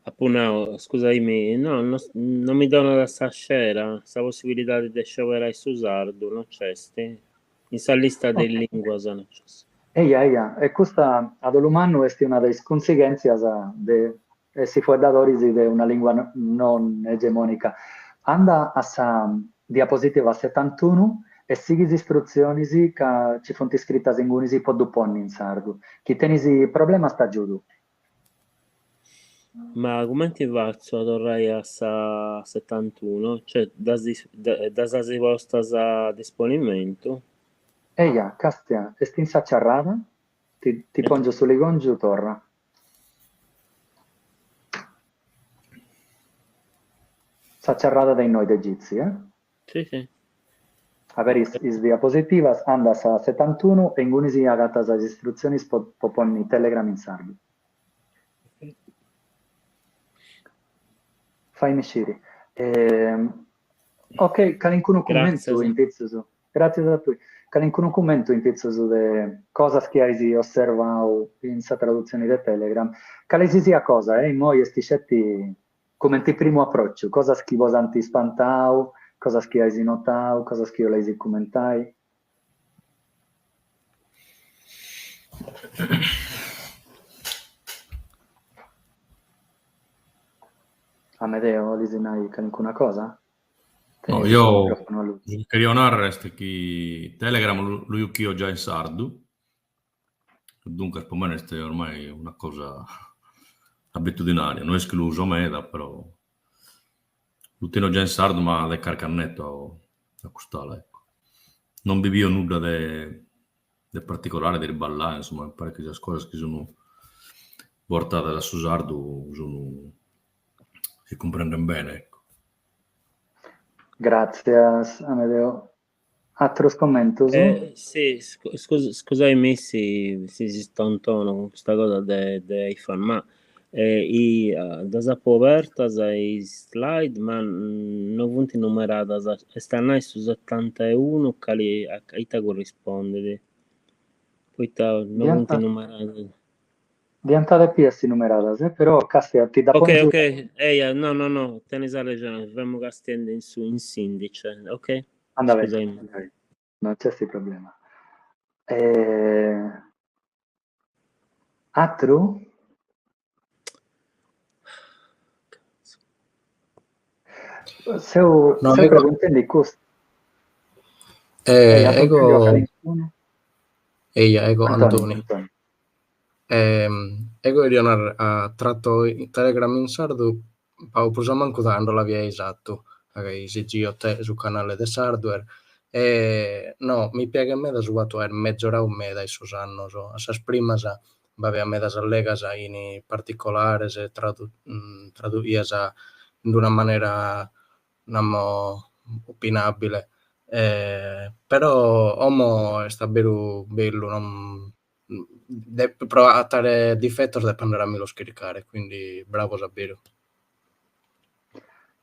Apu nau, scusaimi, no, no no mi donat sa scera, sa possibilidadi de scioberai su sardu, no nc'est? In sa lista de is linguas no nc'est. Eja, eja, e custa a dolu mannu est una de is cunsighèntzias de essi fueddadoris de una lingua non egemonica. Anda a sa diapositiva setantunu e sighi is istrutzionis ca ci funt scritas ingunis po ddu ponni in sardu. Chi tenis problemas t'agiudu. Ma cumenti fatzu a torrai a sa setantunu? Cioè ddas ddas as postas a disponimentu? Eja, castia, est in sa ciarrada, ti ti pòngiu su ligòngiu torra. Sa ciarrada de innoi de Jitsi, eh? Sì, sì. Aberi is diapositivas, andas a setantunu e ingunis agatas is istrutzionis po po ponni Telegram in sardu. Faimi sciri. Ok, calincunu cummentu in pitzus? Gràtzias a tui. Calincunu cummentu in pitzus de cosas chi ais osservau in sa tradutzioni de Telegram? Cali si siat cosa, eh, immoi est sceti cumenti primu apròciu, cosas chi bos ant ispantau, cosas chi ais notau, cosas chi 'oleis cumentai. Amedeo, 'olis nai calincuna cosa? No, io su chi cherio narrer est chi Telegram lu juchio già in sardu, duncas pro mene est ormai una cosa abitudinaria, no est chi lu uso meda però lu tenio già in sardu ma de carchi annetto a cust'ala ecco. Non bi bio nudda de de particolare de irballare, insomma mi paret chi sas cosas chi sun bortadas a su sardu sun si cumprenden bene ecco. Gràtzias, Amedeo. Àteros commentos? Si, scusaimi si si stontono cun custa cosa de de iPhone, ma ddas apu obertas is slide ma no funt numeradas, est a nai su setantaunu cali a ita currispondit? Poita no funt numeradas. Diant depi essi numeradas, eh? Però castia, ti dda Ok, ok, eja, no, no, no, tenis arrexoni, femu castiendi in su in s'indice, ok? Anda beni, anda beni. No nc'est problema. Atru? Seu No, seu ego, preguntendi custu. Eia, apu ego, intendiu a calincunu? eia, ego Antoni, Antoni. Antoni. Ego cheria narrer, trato Telegram in sardu pagu prus o mancu dae cando l'aviais atu, chi sigio su canale de Sardware, e no, mi piaghet meda su fatu de aer megioradu meda in sos annos, a sas primas b'aviat medas allegas in particolares, tradu traduias in d'una manera namo opinabile, però como est abberu bellu, non pro agatare difetos depo andare a mi los chircare, quindi bravos a beru.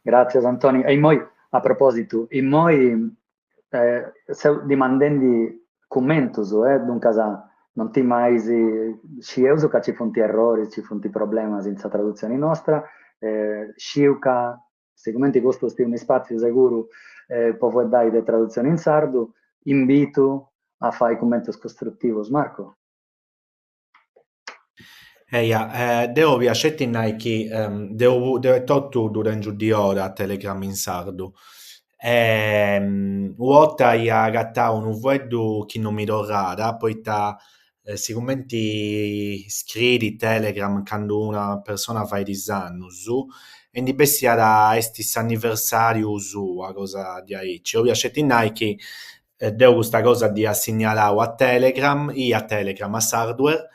Gràtzias Antoni. E immoi, a propositu, immoi seu dimandendi cummentus, duncas non timais, scieus ca ci funt erroris, ci funt problemas in sa tradutzioni nostra, sciu ca sigumenti custu est unu ispàtziu seguru po fueddai de tradutzioni in sardu, imbitu a fai cummentus costrutivus. Marco. Eja, deo 'olia sceti nai chi deu deu etotu ddu tèngiu diora Telegram in sardu e u' 'orta ia agatau unu fueddu chi non mi torràt, poita sigumenti scriit Telegram candu una persona fait is annus e ndi bessiat est s'anniversariu sua, cosa diaici, 'olia sceti nai chi deu custa cosa dd'ia signalau a Telegram, a Telegram, a Sardware,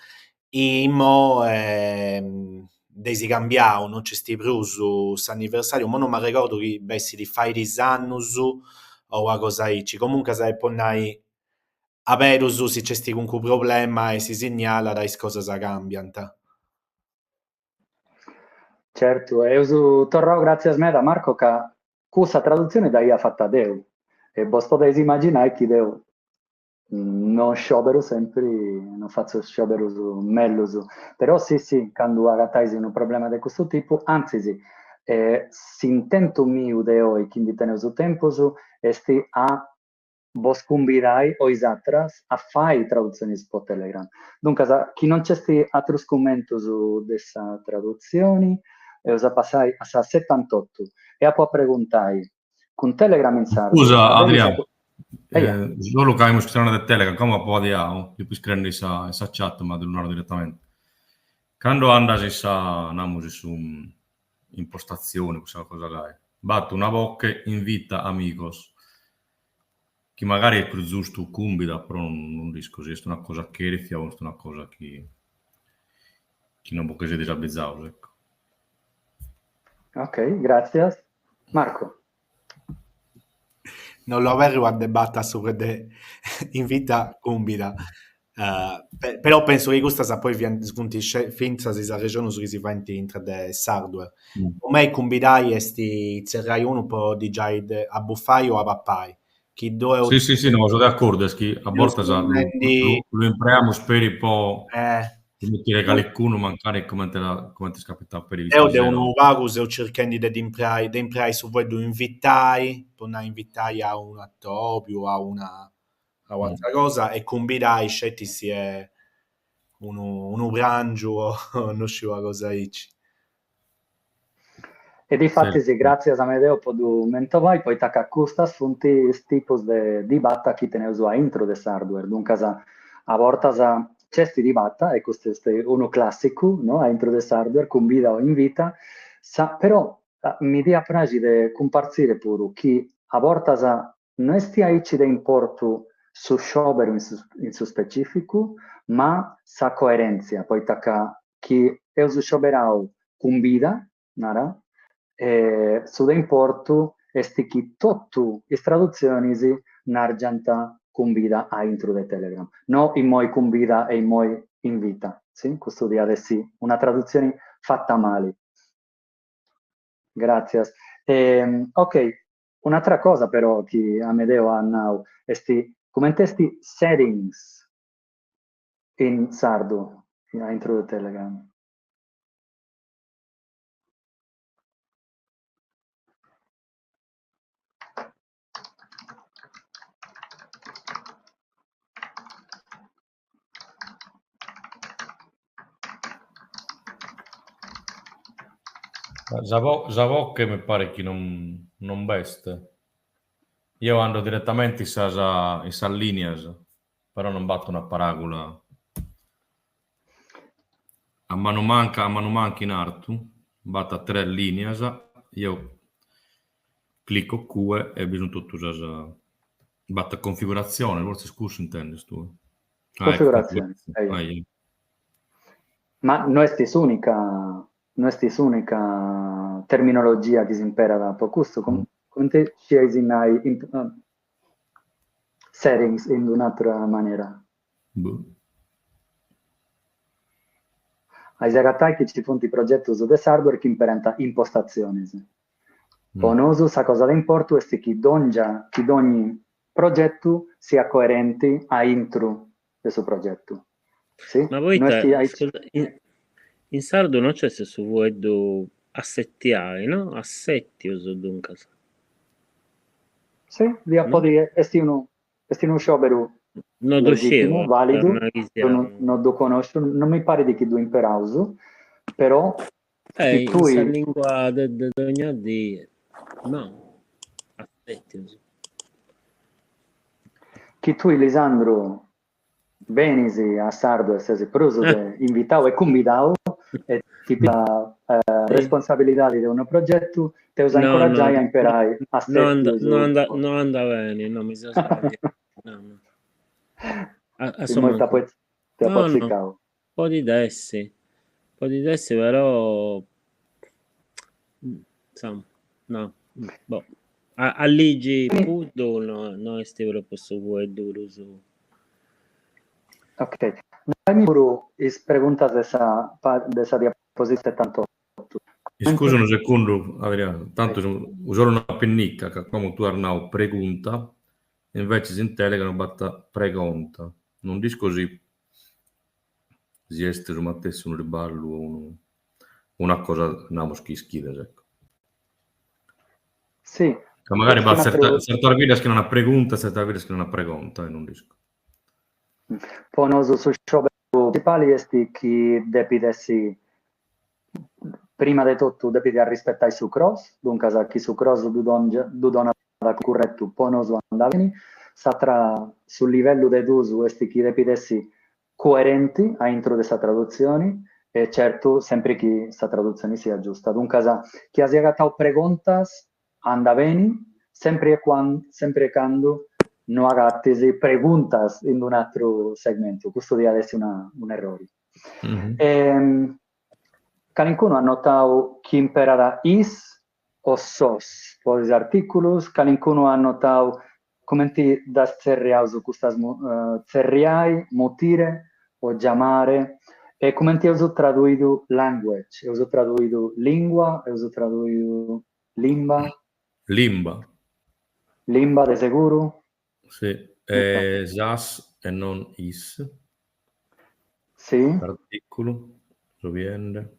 e immoe dd'eis cambiau, non nc'est prus s'anniversariu, immoe non m'arregordu chi bessit fait is annus o una cosa aici, comuncas est po nai Aberus si nc'est calincunu problema e si signalat is cosas cambiant. Certu, e eus torrau gràtzias meda Marco ca cussa tradutzioni dda ia fata deu e bos podeis imaginai chi deu non scioberu sempri, non fatzu scioberus mellus, però sì sì, candu agatais unu problema de custu tipu, antzis s'intentu miu de oi chi ndi teneus tempus est a bos cumbidai o is atras a fai tradutzionis po Telegram. Duncas, chi non nc'est atrus cummentus de sa tradutzioni, eus a passai a sa setantotu e apu a preguntai, cun Telegram in sardu, Scusa Adrià, solu ca amus chistionadu de Telegram, como apo adiau, depo iscriende in sa in sa chat ma ti lu naro direttamente. Cando andas in sa, namus, in su impostatzione, cussa cosa gai, b'at una boche invita amigos, chi magari est prus giustu cumbida, però non nd'isco si est una cosa cherfia o est una cosa chi chi non bos che siedes abbizados, ecco. Ok, gràtzias. Marco. Non lu aberru a debata subra de invita cumbida, però penso chi custas poi fiant funt fintzas is arrexonus chi si faint intra de Sardware. Po mei cumbidai est tzerriai unu po ddi giai a bufai o a papai, chi ddoe Sì, sì, sì, no, so de acordu, est chi a bortas lu impreamus peri po mutire calicunu mancari comente comente est capitau peri Deu de unu pagu seu circhendi de dd'impreai, de impreai su fueddu invitai, po nai invitai a unu atobiu, a una a u'atra cosa, e cumbidai sceti si est unu unu prangiu o no sciu una cosa aici. E difatis gràtzias Amedeo po ddu mentovai, poita ca custas funt is tipus de dibata chi teneus a intru de Sardware, duncas a bortas nc'est dibata, e custu est unu clàssicu, no, a intru de Sardware, cumbida o invita, sa, però mi diat praxi de cumpartzire puru chi a bortas no est aici de importu su scioberu in su in su specificu, ma sa coerèntzia, poita ca chi eus scioberau cumbida, nara, su de importu est chi totu is tradutzionis nargiant cumbida a intru de Telegram, no immoi cumbida e immoi invita, si? Custu diat essi una tradutzioni fata mali. Gràtzias. Ok, un'atra cosa però chi Amedeo at nau est cumenti est settings in sardu a intru de Telegram. Sa vo sa voche mi paret chi non non b'est. Jeo ando direttamente in sas in sas lìnias, però non b'at una paràgula. A manu manca a manu manca in artu b'at tres lìnias, jeo clico cue e bi sunt totu sas b'at configuratzione, fortzis cussu intendes tue. Ah ecco, Configuratzione, configuratzione. Ma no est s'ùnica no est s'ùnica terminologia chi s'imperat po custu, cumenti scieis nai settings in un'atra manera? Ais agatai chi nci funt progetus de Sardware chi imperant impostatzionis. Po nosu sa cosa de importu est chi dòngia chi dogni progetu siat coerenti a intru de su progetu. Si? Ma No poita, est aici. scusa, in, in sardu no nc'est su fueddu assetiai, no? Assètius, duncas. Si, diat No? podi, est unu Est unu scioberu No ddu sciu, legìtimu, vàlidu, ma deu no ddu connosciu, no mi parit chi ddu imperaus, però Eh, chi in sa tui lingua de de dogna dì, no, assètius. Chi tui Lisandru benis a Sardware ses prus de invitau e cumbidau e ti pigas sa responsabilidadi de unu progetu, t'eus a No, no, incoraggiai a imperai no anda, assètius. no anda, no anda beni, no, mi seu sbagliau, no, no. A, a su Immoi mancu. t'apu No, no, atzicau. podit essi, podit essi però, insoma, no, boh. A, a ligi Puddu no, no est propriu su fueddu prus. Ok, nai-mi puru is preguntas de sa de sa diapositiva setantotu. Iscusa unu segundu, Adriano, tantu solu una pinnica, ca como tue as nau pregunta, e inveces in Telegram b'at pregonta. Non nd'isco si si est su matessi unu riballu o unu una cosa namus chi ischides, ecco. Si. Ca magari b'at tzerta, tzertas biddas chi nana pregunta e tzertas biddas chi nana pregonta, e non nd'isco. Po nosu su scioberu principali est chi depit essi, prima de totu depit arrispetai su CROS, duncas chi su CROS ddu ddu donat curretu po nosu andat beni, s'atra su livellu de duus est chi depit essi coerenti a intru de sa tradutzioni e certu sempri chi sa tradutzioni siat giusta. Duncas chi as agatau pregontas andat beni, sempri e sempri e candu no agatis preguntas in un'atru segmentu, custu diat essi una un'errori. Calincunu at notau chi imperat is o sos po is artìculus, calincunu at notau Cumenti ddas tzerriaus custas tzerriai, mutire o giamare e cumenti eus traduidu language, eus traduidu lingua, eus traduidu limba? Limba. Limba de seguru? Si, e sas e non is. Si. Artìculu, so biende.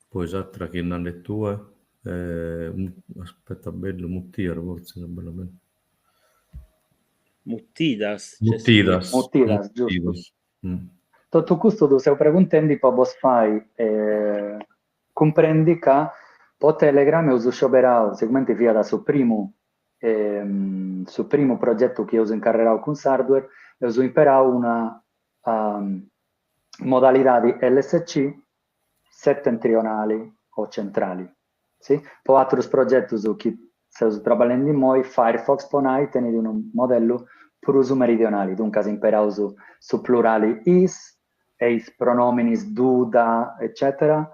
Poi s'àtera chi nande tue, aspetta bellu, mutias fortzis, bella bella. Mutidas. Mutidas. Mutidas, giustu. Totu custu ddu seu preguntendi po bos fai cumprendi ca po Telegram eus scioberau, sigumenti fiat su primu su primu progetu chi eus incarrerau cun Sardware, eus imperau una modalidadi lsc setentrionali o centrali, si? Po atrus progetus chi seus traballendi immoi, Firefox po nai tenit unu modellu prus meridionali, duncas imperaus su plurali is e is pronominis du, da, eccetera,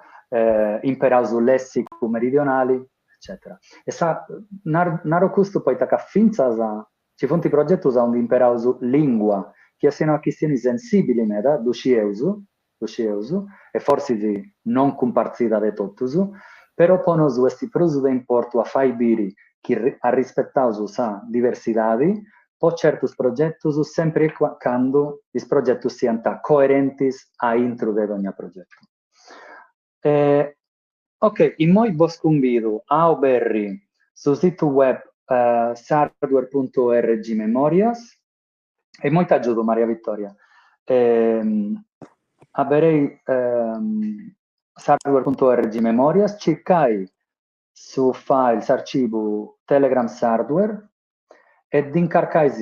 imperaus lessicu meridionali, eccetera. E sa, naru custu poita ca fintzas Nci funt progetus aundi imperaus lìngua, chi est una chistioni sensìbili meda, ddu scieus, ddu scieus, e forsis non cumpartzida de totus, però po nosu est prus de importu a fai biri chi arrispetaus sa diversidadi po certus progetus sempri e candu is progetus siant coerentis a intru de dogna progetu. Ok, immoi bos cumbidu a oberri su situ web sardware puntu org memorias e immoi t'agiudu Maria Vittoria. Aberei. Sardware.org memòrias, circai su file, s'arcivu Telegram Sardware e dd'incarcais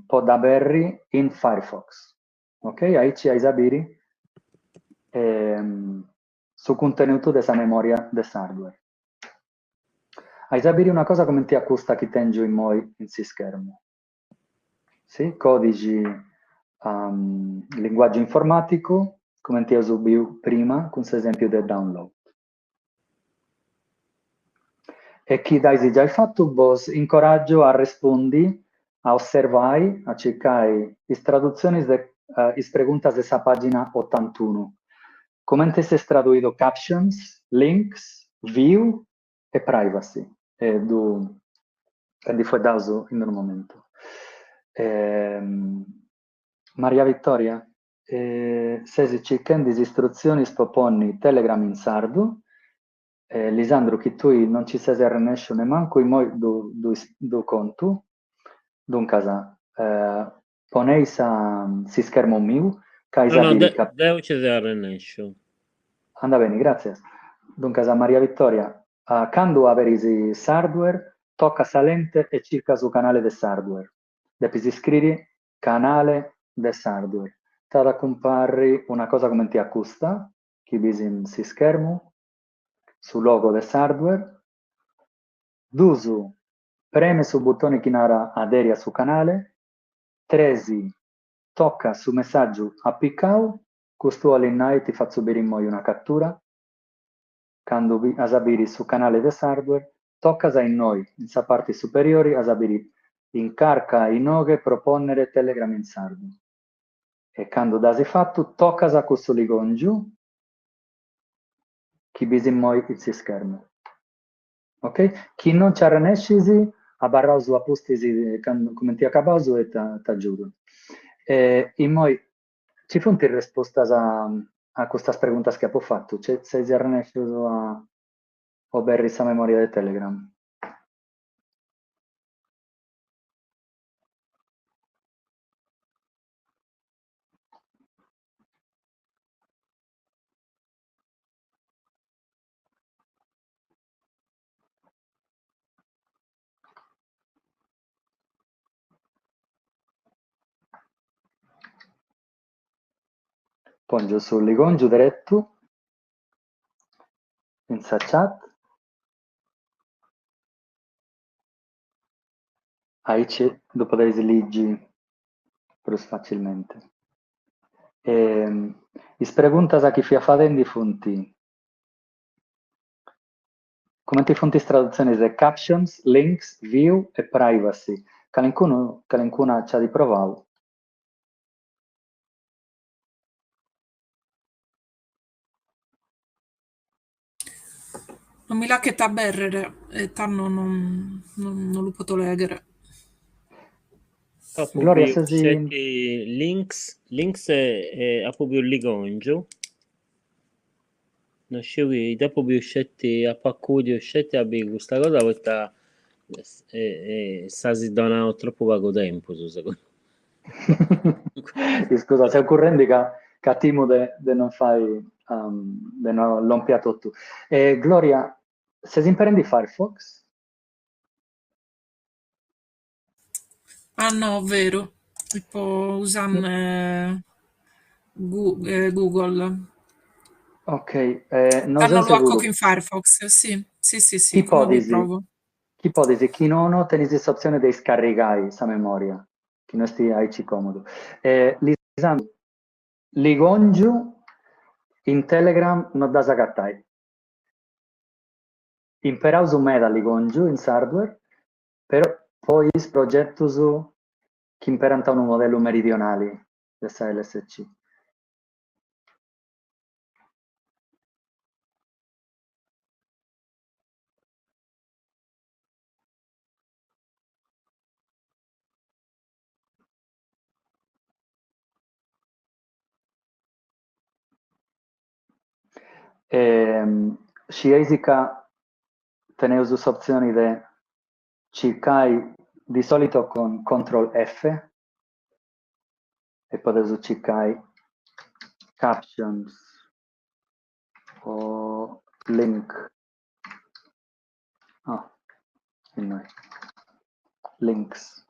po dd'aberri in Firefox, ok? Aici ais a biri su cuntenutu de sa memòria de Sardware. Ais a biri una cosa cumenti a custa chi tèngiu immoi in s'ischermu. Si, còdixi, linguàgiu informàticu, cumenti eus biu prima cun s'esèmpiu de download. E chi dd'ais giai fatu bos incoràgio a arrespundi, a osservai, a circai is tradutzionis de is preguntas de sa pàgina otantunu. Comente s'est traduidu captions, links, view e privacy? E ddu ndi fueddaus in unu momentu. Maria Vittoria, ses circhendi is istrutzionis po ponni Telegram in sardu, Lisandru chi tui non nci ses arrennèsciu nemancu immoi ddu ddu contu, duncas ponei s'ischermu miu ca ais No, a no, biri ca. deu nci seu arrennèsciu. Andat beni, gràtzias. Duncas Maria Vittoria, candu aberis Sardware, toca sa lente e circa su canale de Sardware. Depis iscriri canale de Sardware. T'at a cumparri una cosa cumenti a custa, chi bis in s'ischermu, su logo de Sardware. Dus, preme su butoni chi narat aderi a su canale. Tres, toca su messàgiu apicau, custu 'olit nai, ti fatzu biri immoi una catura, candu as a biri su canale de Sardware, tocas a innoi, in sa parti superiori as a biri incarca inoghe pro pònnere Telegram in sardu. E candu dd'as fatu tocas a cussu ligòngiu chi bis immoi in s'ischermu. Ok? Chi non nci arrennescis, abarraus a pustis cumenti acabaus e t'agiudu. E immoi ci funt is respostas a custas preguntas chi apu fatu? Seis arrennescius a oberri sa memoria de Telegram? Pòngiu su ligòngiu deretu in sa chat. Aici ddu podeis ligi prus facilmente. Is preguntas chi fia fadendi funt, cumenti funt is tradutzionis de captions, links, view e privacy? Calincunu, calincuna nci at provau? Non mi laghet abèrrere e tando non non lu poto lèghere. Apo Gloria, biu ses sceti links, links e apo biu ligòngiu. No sciu chi dd'apo biu sceti, apo acudiu sceti a biri custa cosa poita s'as donau tropu pagu tempus, segundu Iscusa, seu currendi ca ca timu de de non fai de no lompi a totu. Gloria, ses imperendi Firefox? Ah no, veru, apo usande Google. Ok, no Tando seu lu aco seguru. chin Firefox, si, si si si, Chi como bi podis, provo. chi podis, chi nono tenis s'opzione de iscarrigai sa memoria, chi no est aici comodu. Lisandru, ligòngiu in Telegram no dd'as agatai. Imperaus meda ligòngiu in Sardware, però po is progetus chi imperant unu modellu meridionali de sa lsc. Scieis ca teneus s'opzioni de circai di solito con control F e podeus circai captions. O link. Ah, innoi. Links.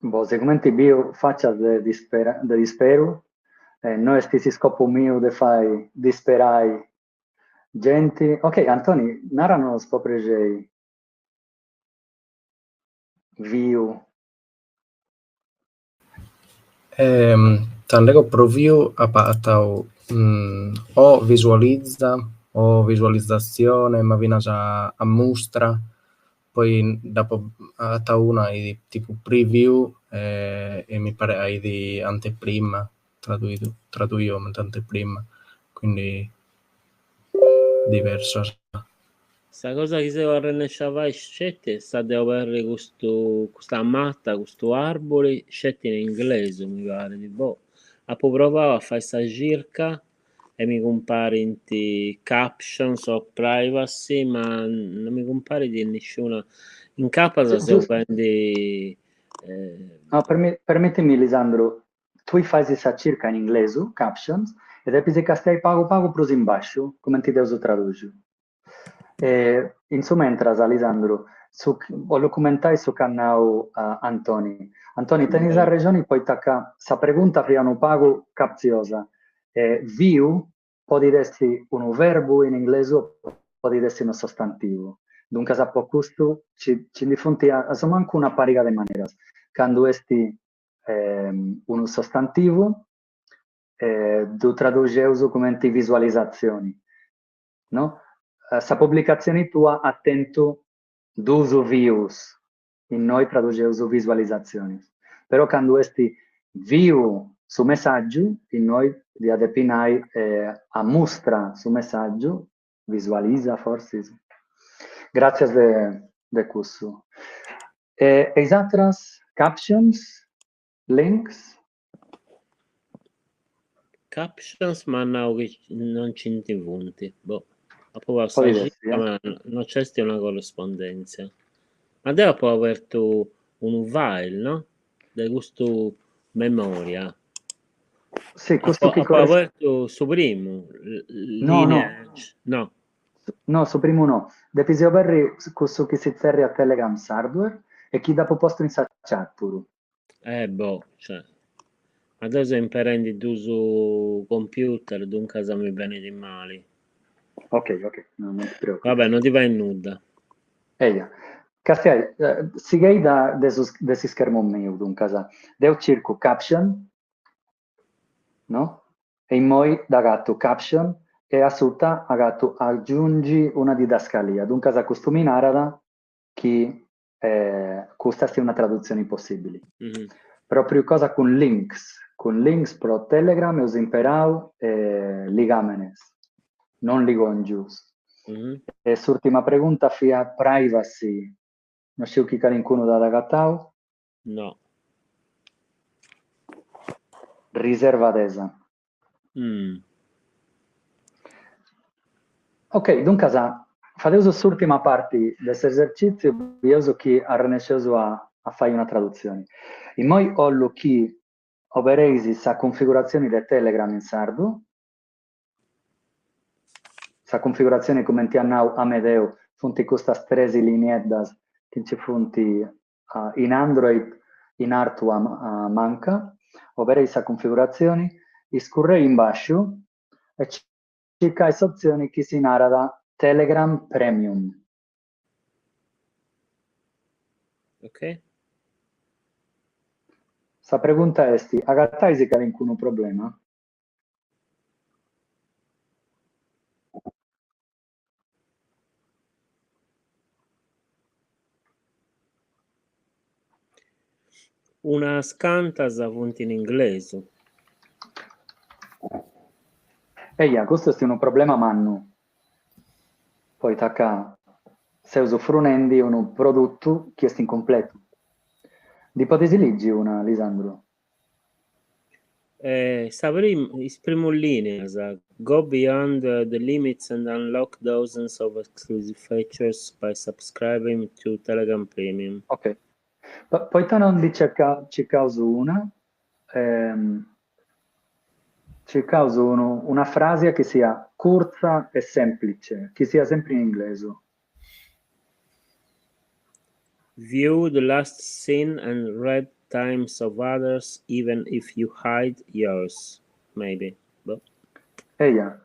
Boh, sigumenti biu facias de dispera de disperu, no est s'iscopu miu de fai disperai genti. Ok, Antoni, nara·nos po prexeri, view. Tando ego pro view apo agatadu o visualiza o visualizatzione, ma finas ammustra, poi nd'apo agatadu una chi fit tipu preview e mi paret ca fit anteprima, traduidu traduidu comente anteprima, quindi diversos. Sa cosa chi seu arrennesciu a fai sceti est sa de oberri custu custa mata, custu arburi, sceti in inglesu mi parit, boh. Apu provau a fai sa circa e mi cumparint captions o privacy, ma non mi cumparit nisciuna, incapas seu fendi No, permitimi Lisandru, tui fais sa circa in inglesu, captions, e depis castiai pagu pagu prus in basciu, cumenti dd'eus traduxiu. E in su mentras, Lisandru, su 'ollu cumentai su c'at nau Antoni. Antoni, tenis arrexoni poita ca sa pregunta fiat unu pagu capziosa. View podit essi unu verbu in inglesu o podit essi unu sostantivu. Duncas po custu ci ci ndi funt a su mancu una pariga de maneras. Candu est unu sostantivu ddu traduxeus cumenti visualisatzioni no? Sa publicatzioni tua at tentu duus views, innoi traduxeus visualisatzionis, però candu est view su messàgiu, innoi diat depi nai ammustra su messàgiu, visualisa fortzis. Gràtzias de de cussu. E is ateras captions, links? Captions m'at nau chi non nci ndi funt, boh, apu fatu sa circa ma non nc'est una corrispondèntzia. Ma deu apu abertu unu file, no, de custu memoria. Si, custu chi Apu abertu su primu, No, no. no. No, su primu no. Depis oberri cussu chi si tzerriat Telegram Sardware e chi dd'apu postu in sa chat puru. Eh boh, cioè, ma deu seu imperendi dus computer, duncas mi benit mali. Ok, ok, no, non ti preocupis. Vabbè, non ti fait nudda. Eia. Castiai, sighei da de su de s'ischermu miu, duncas. Deu circu caption, no? E immoi dd'agatu caption e a suta agatu aggiungi una didascalia, duncas custu mi narat chi custa est una tradutzioni possibili. Pròpriu cosa cun links, cun links pro Telegram eus imperau ligàmenes, non ligòngius. E s'ùrtima pregunta fiat privacy. No sciu chi calincunu dd'at agatau. No. Riservadesa. Mm. Ok, duncas fadeus s'ùrtima parti de s'esercìtziu, bieus chi arrennesceus a a fai una tradutzioni. Immoi 'ollu chi obereis sa cunfiguratzioni de Telegram in sardu. Sa cunfiguratzioni, cumenti at nau Amedeu, funt custas tres linieddas chi nci funt in Android in artu a manca. Oberei sa cunfiguratzioni, iscurrei in bàsciu e circai s'optzioni chi si narat Telegram Premium. Ok. Sa pregunta est, agatais calincunu problema? Unas cantas funt in inglesu. Eja, custu est unu problema mannu, poita ca seus frunendi unu produtu chi est incumpletu. Ndi podis ligi una, Lisandru? Eh, sa prim, is primus lìneas, Go beyond the limits and unlock dozens of exclusive features by subscribing to Telegram Premium. Ok. Poita no ndi circaus una? Circaus unu, una fràsia chi siat curtza e sèmplice, chi siat sempri in inglesu. View the last seen and read times of others even if you hide yours, maybe. Boh. Eja.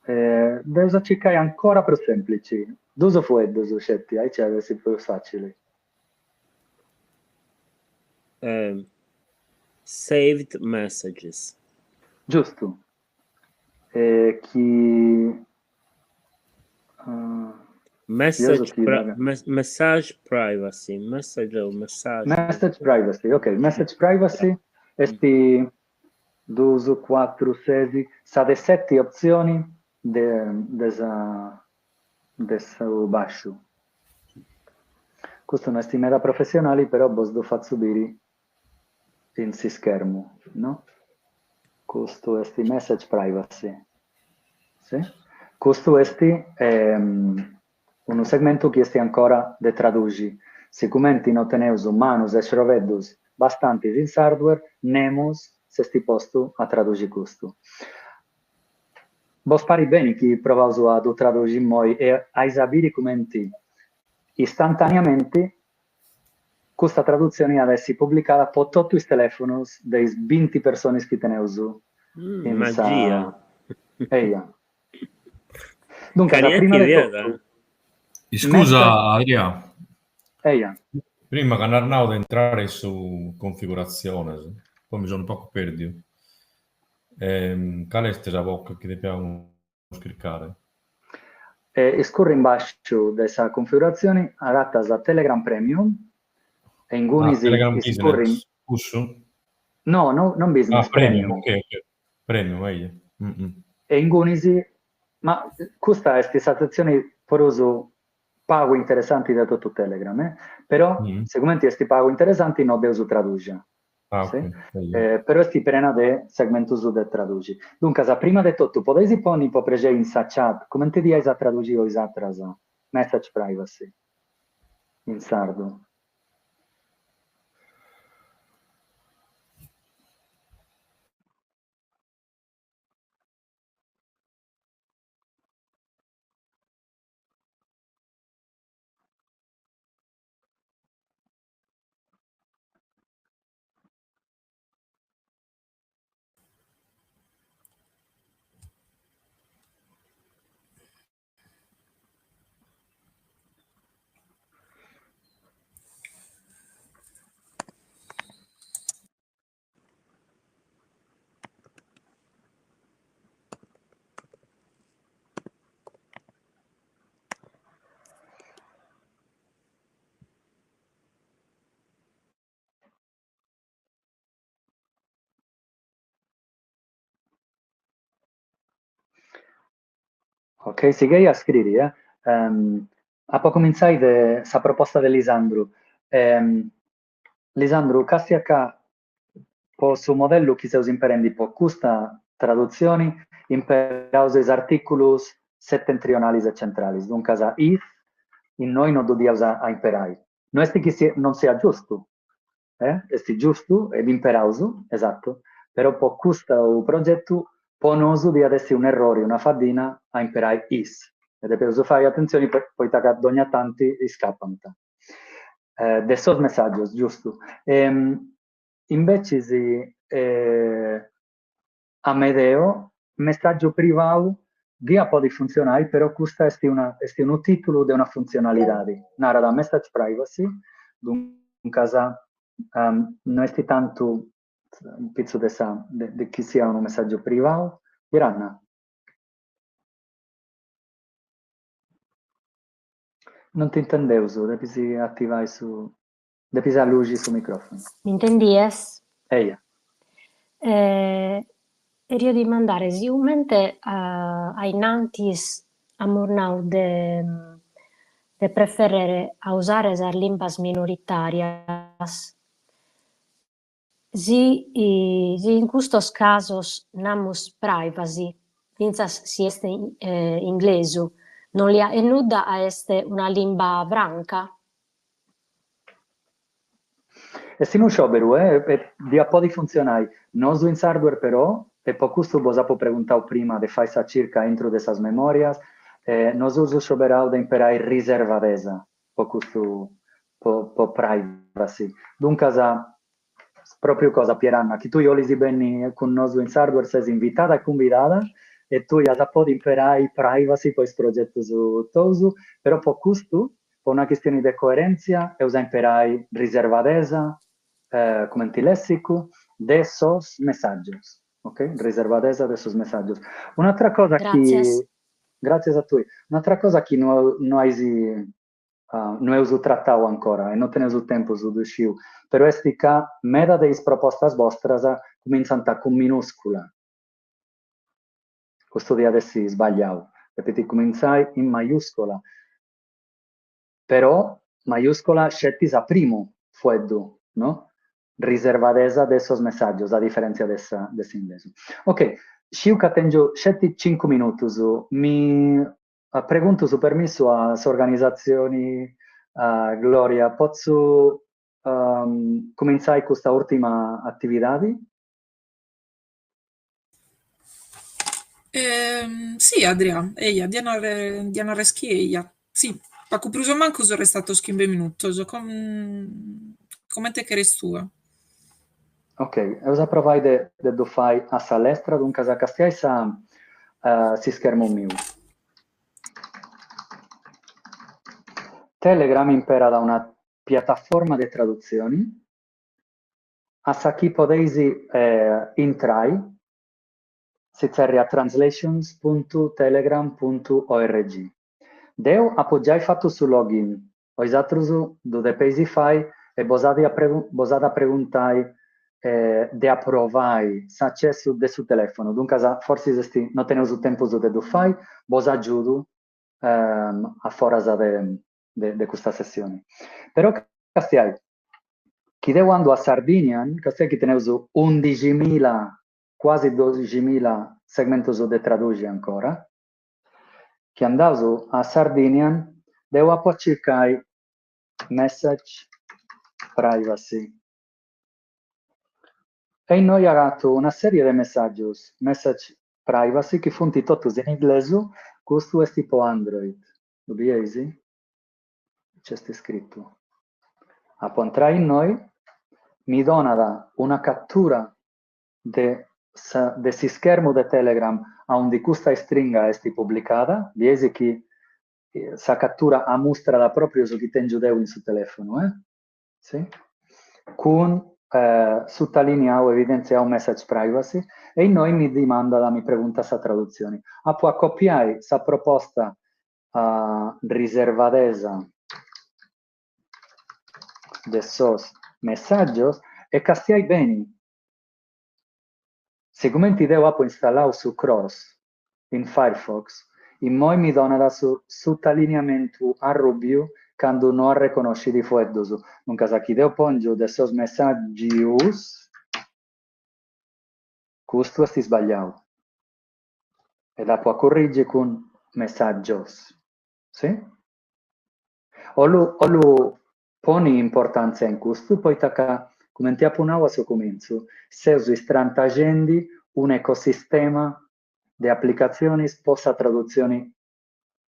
Dd'eus a circai ancora prus sèmplici, duus fueddus sceti, aici at essi prus fàcili. Saved messages. Giustu. E chi Message, pri message privacy, message o message. Message privacy, ok, message privacy est dus, cuatru, ses, sa de seti optzioni de de sa de su bàsciu. Custu no est meda professionali, però bos ddu fatzu biri in s'ischermu, no? Custu est message privacy, si? Custu est unu segmentu chi est ancora de traduxi, sigumenti no teneus manus e scrobeddus bastantis in Sardware, nemus s'est postu a traduxi custu. Bos parit beni chi provaus a ddu traduxi immoi e ais a biri cumenti istantaneamenti Custa tradutzioni at a essi publicada po totu is telèfonus de is binti personis chi teneus in sa... Magia! Eja. Duncas, prima de totu... Iscusa, Adrià. Eja. Prima cando as nau de intrare in su configuratziones, poi mi so unu pagu perdiu. Cale est sa boche chi depiamus chircare? Iscurri in bàsciu de sa cunfiguratzioni, agatas Telegram Premium e ingunis Ah, Telegram iscurri... Business, cussu? No, no, non Business, Ah, Premium, Premium. ok, ok. Premium, eja. Mm -mm. E ingunis, ma custa est sa setzioni prus pagu interessanti de totu Telegram, eh? Però, Mm. sigumenti est pagu interessanti no dd'eus traduxia. Ah, Sì? ok, eja. Eh, però est prena de segmentus de traduxi. Duncas, prima de totu, podeis ponni po prexeri in sa chat, cumenti dd'iais a traduxi 'oisatras, message privacy, in sardu? Ok, sighei a scriri, eh. Apo a cumintzai de sa proposta de Lisandru. Lisandru, càstia ca po su modellu chi seus imperendi po custa tradutzioni imperaus is artìculus setentrionalis e centralis, duncas is innoi no ddu diaus a imperai. No est chi non siat giustu, eh, est giustu e dd'imperaus, esattu, però po custu progetu po nosu diat essi un'errori, una faddina a imperai is, e depeus fai atentzioni poita ca dogna tanti iscapant. De sos messàgios, giustu. Imbecis Amedeo, messàgiu privau diat podi funtzionai, però custa est una est unu tìtulu de una funtzionalidadi, narat message privacy, duncas no est tantu in pitzu de sa de chi siat unu messàgiu privau. Pieranna. Non t'intendeus, depis ativai su Depis alluxi su micròfonu. M'intendies? Eja. Cherio dimandare sigomente a innantis amus nau de de preferrer a usare sas limbas minoritarias, si si in custos casos namus privacy, fintzas si est inglesu, non li 'aghet nudda ca est una limba franca? Est unu scioberu, eh, e diat podi funtzionai. Nosu in Sardware però, e po custu bos apu preguntau prima de fai sa circa intru de sas memòrias, nosu eus scioberau de imperai riservadesa po custu, po po privacy. Duncas, pròpriu cosa, Pieranna, chi tui 'olis benni cun nosu in Sardware ses invitada e cumbidada e tui as a podi imperai privacy po is progetus tous, però po custu Po una chistioni de coerèntzia eus a imperai riservadesa cumenti lèssicu de sos messàgios, ok? Riservadesa de sos messàgios. Un'atra cosa chi. Gràtzias. Gràtzias a tui. Un'atra cosa chi no no ais no eus tratau ancora e no teneus tempus, ddu sciu, però est ca meda de is propostas bostras cumintzant cun minùscula. Custu diat essi sbagliau, depit cumintzai in maiùscola. Però maiùscola sceti sa primu fueddu, no? Riservadesa de sos messàgios, a diferèntzia de sa de s'inglesu. Ok, sciu ca tèngiu sceti cincu minutus, mi preguntu su permissu a s'organizatzioni, Gloria, potzu cumintzai custa ùrtima atividadi? Si Adrià, eja, dia narrer dia narrer chi eja, si, pacu prus o mancu sun restados chimbe minutos, comente cheres tue. Ok, eus a provai de de ddu fai a sa lestra, duncas castiai sa s'ischermu miu. Telegram imperat una piataforma de tradutzioni A sa chi podeis intrai si tzerriat translations puntu telegram puntu org. Deu apu giai fatu su login, boisatrus ddu depeis fai e bos at a bos at a preguntai de aprovai s'acessu de su telefonu, duncas forsis est no teneus tempus de ddu fai, bos agiudu a foras de de custa sessioni. Però castiai, chi deu andu a Sardinian, castiai chi teneus undiximila, quasi dodiximila segmentus de traduxi ancora, chi andaus a Sardinian, deu apu a circai message privacy e innoi agatu una serie de messàgius message privacy chi funt totus in inglesu, custu est po Android, ddu bieis? Nc'est scritu. Apu a intrai innoi, mi donat una catura de sa de s'ischermu de Telegram aundi custa istringa est publicada, bieis chi sa catura amustrat pròpriu su chi tèngiu deu in su telefonu, eh? Si? Cun sutaliniau, evidentziau message privacy e innoi mi dimandat, mi preguntat sa tradutzioni. Apu a copiai sa proposta riservadesa de sos messàgios e castiai beni, sigumenti deu apu installau su Cross in Firefox, Immoi mi donat su sutaliniamentu arrùbiu candu no arreconnoscit is fueddus, duncas chi deu pòngiu de sos messàgius, custu est isbagliau e dd'apu a currigi cun messàgios, si? 'Ollu 'ollu ponni importantzia in custu poita ca, cumenti apu nau a su cumintzu, seus istrantaxendi un'ecosistema de aplicatzionis po sa tradutzioni,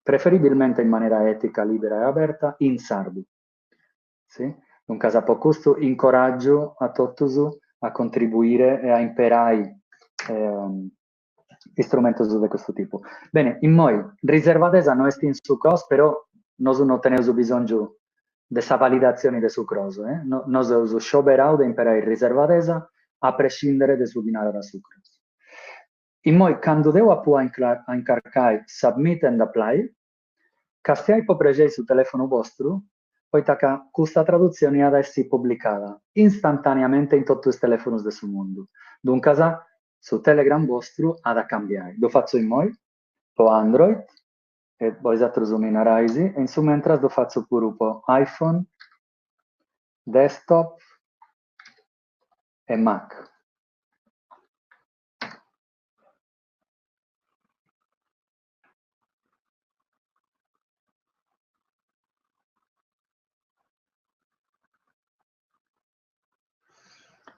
preferibilmente in manera ètica, lìbera e aberta, in sardu. Si? Duncas po custu incoràgiu a totus a contribuire e a imperai istrumentus de custu tipu. Beni, immoi, riservadesa no est in su CROS, però nosu no teneus bisòngiu de sa validatzioni de su CROS, eh? No, nosu eus scioberau de imperai riservadesa a prescindere de su chi narat su CROS. Immoi, candu deu apu a incarcai Submit and Apply, castiai po prexei su telefonu bostru, poita ca custa tradutzioni at a essi publicada instantaneamente in totu is telefonus de su mundu. Duncas, su Telegram bostru at a cambiai. Ddu fatzu immoi po Android, e boisatrus mi narais, e in su mentras ddu fatzu puru po iPhone, desktop e Mac.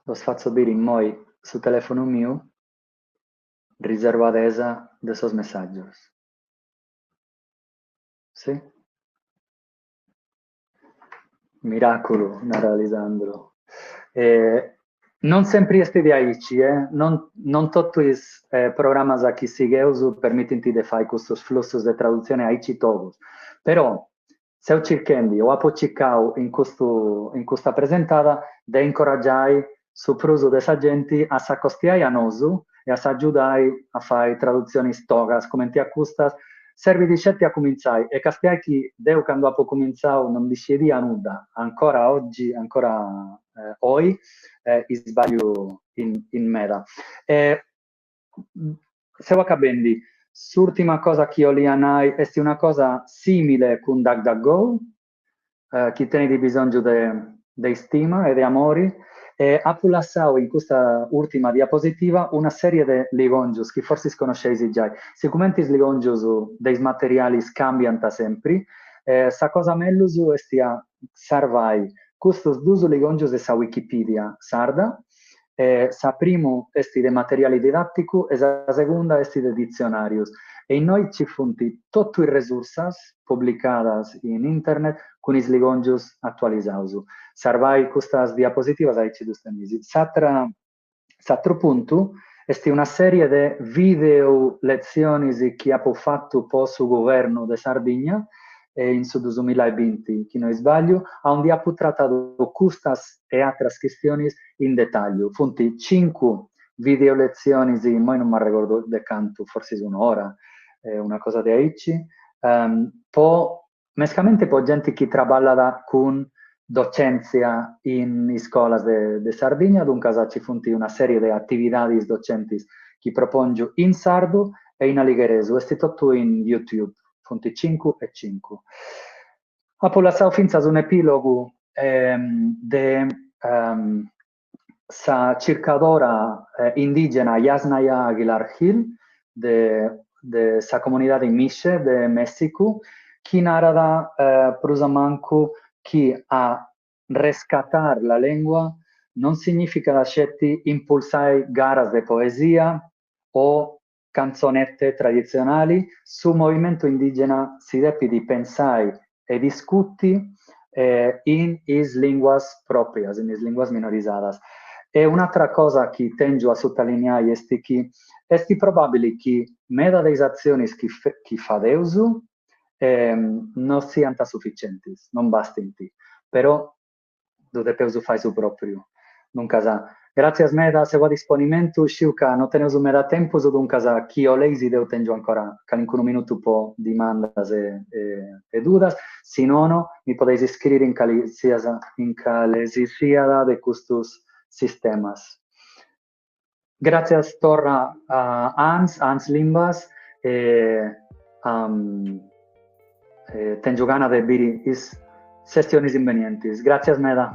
Bos fatzo biri immoi su telefonu miu, riservadesa de sos messàgios. Si? Miràculu, narat Lisandro. Non sempri est de aici, eh, non non totu is programas chi sigheus permitint de fai custus flussus de tradutzioni aici togus, però seu circhendi o apu circau in custu in custa presentada de incoragiai su prus de sa genti a s'acostiai a nosu e a s'agiudai a fai tradutzionis togas cumenti a custas, serbit sceti a cumintzai e castiai chi deu candu apu cumintzau non ndi scidia nudda, ancora oggi, ancora oi, isbagliu in meda. E seu acabendi, s'urtima cosa chi 'olia nai est una cosa simile cun DuckDuckGo, chi tenit bisòngiu de de istima e de amori, e apu lassau in custa ùrtima diapositiva una sèrie de ligòngius chi forsis connosceis giai. Sigumenti is ligòngius de is materialis càmbiant sempri, sa cosa mellus est a sarvai custus duus ligòngius de sa Wikipedia sarda, sa primu est de materiali didàticu e sa segunda est de ditzionàrius e innoi ci funt totu is resursas publicadas in internet cun is ligòngius atualizaus. Sarvai custas diapositivas aici ddus teneis. S'atra s'atru puntu est una serie de videu letzionis chi apu fatu po su Guvernu de Sardigna in su dusumilla e binti, chi no isbagliu, aundi apu tratadu custas e atras chistionis in detàgliu. Funt cincu video-letzionis, immoi non m'arregordu de cantu, forsis un'ora, una cosa de aici, po, mescamente po genti chi traballat cun docèntzia in is scolas de Sardigna, duncas ci funt una serie de atividadis docentis chi propòngiu in sardu e in aligheresu, est totu in YouTube, funt cincu e cincu. Apu lassau fintzas un'epìlogu de sa circadora indìgena Yásnaya Aguilar Gil de de sa comunidadi Mixe de Mèssicu chi narat prus o mancu chi a rescatar la lengua non significat sceti impulsai garas de poesia o cantzonette traditzionali, su movimentu indigena si depit pensai e discuti in is lìnguas pròprias, in is lìnguas minorizadas. E un'atra cosa chi tèngiu a sutaliniai est chi est probàbili chi meda de is atzionis chi chi fadeus no siant suficientis, non bastint, però ddu depeus fai su pròpriu. Duncas, gràtzias meda, seu a disponimentu, sciu ca no teneus meda tempus, duncas chi 'oleis deu tèngiu ancora calincunu minutu po dimandas e dudas, si nono mi podeis iscriri in cali in cale si siat de custus sistemas. Gràtzias torra a Ans, Ans Limbas e. Um, eh, tèngiu gana de biri is sessionis imbenientis. Gràtzias meda.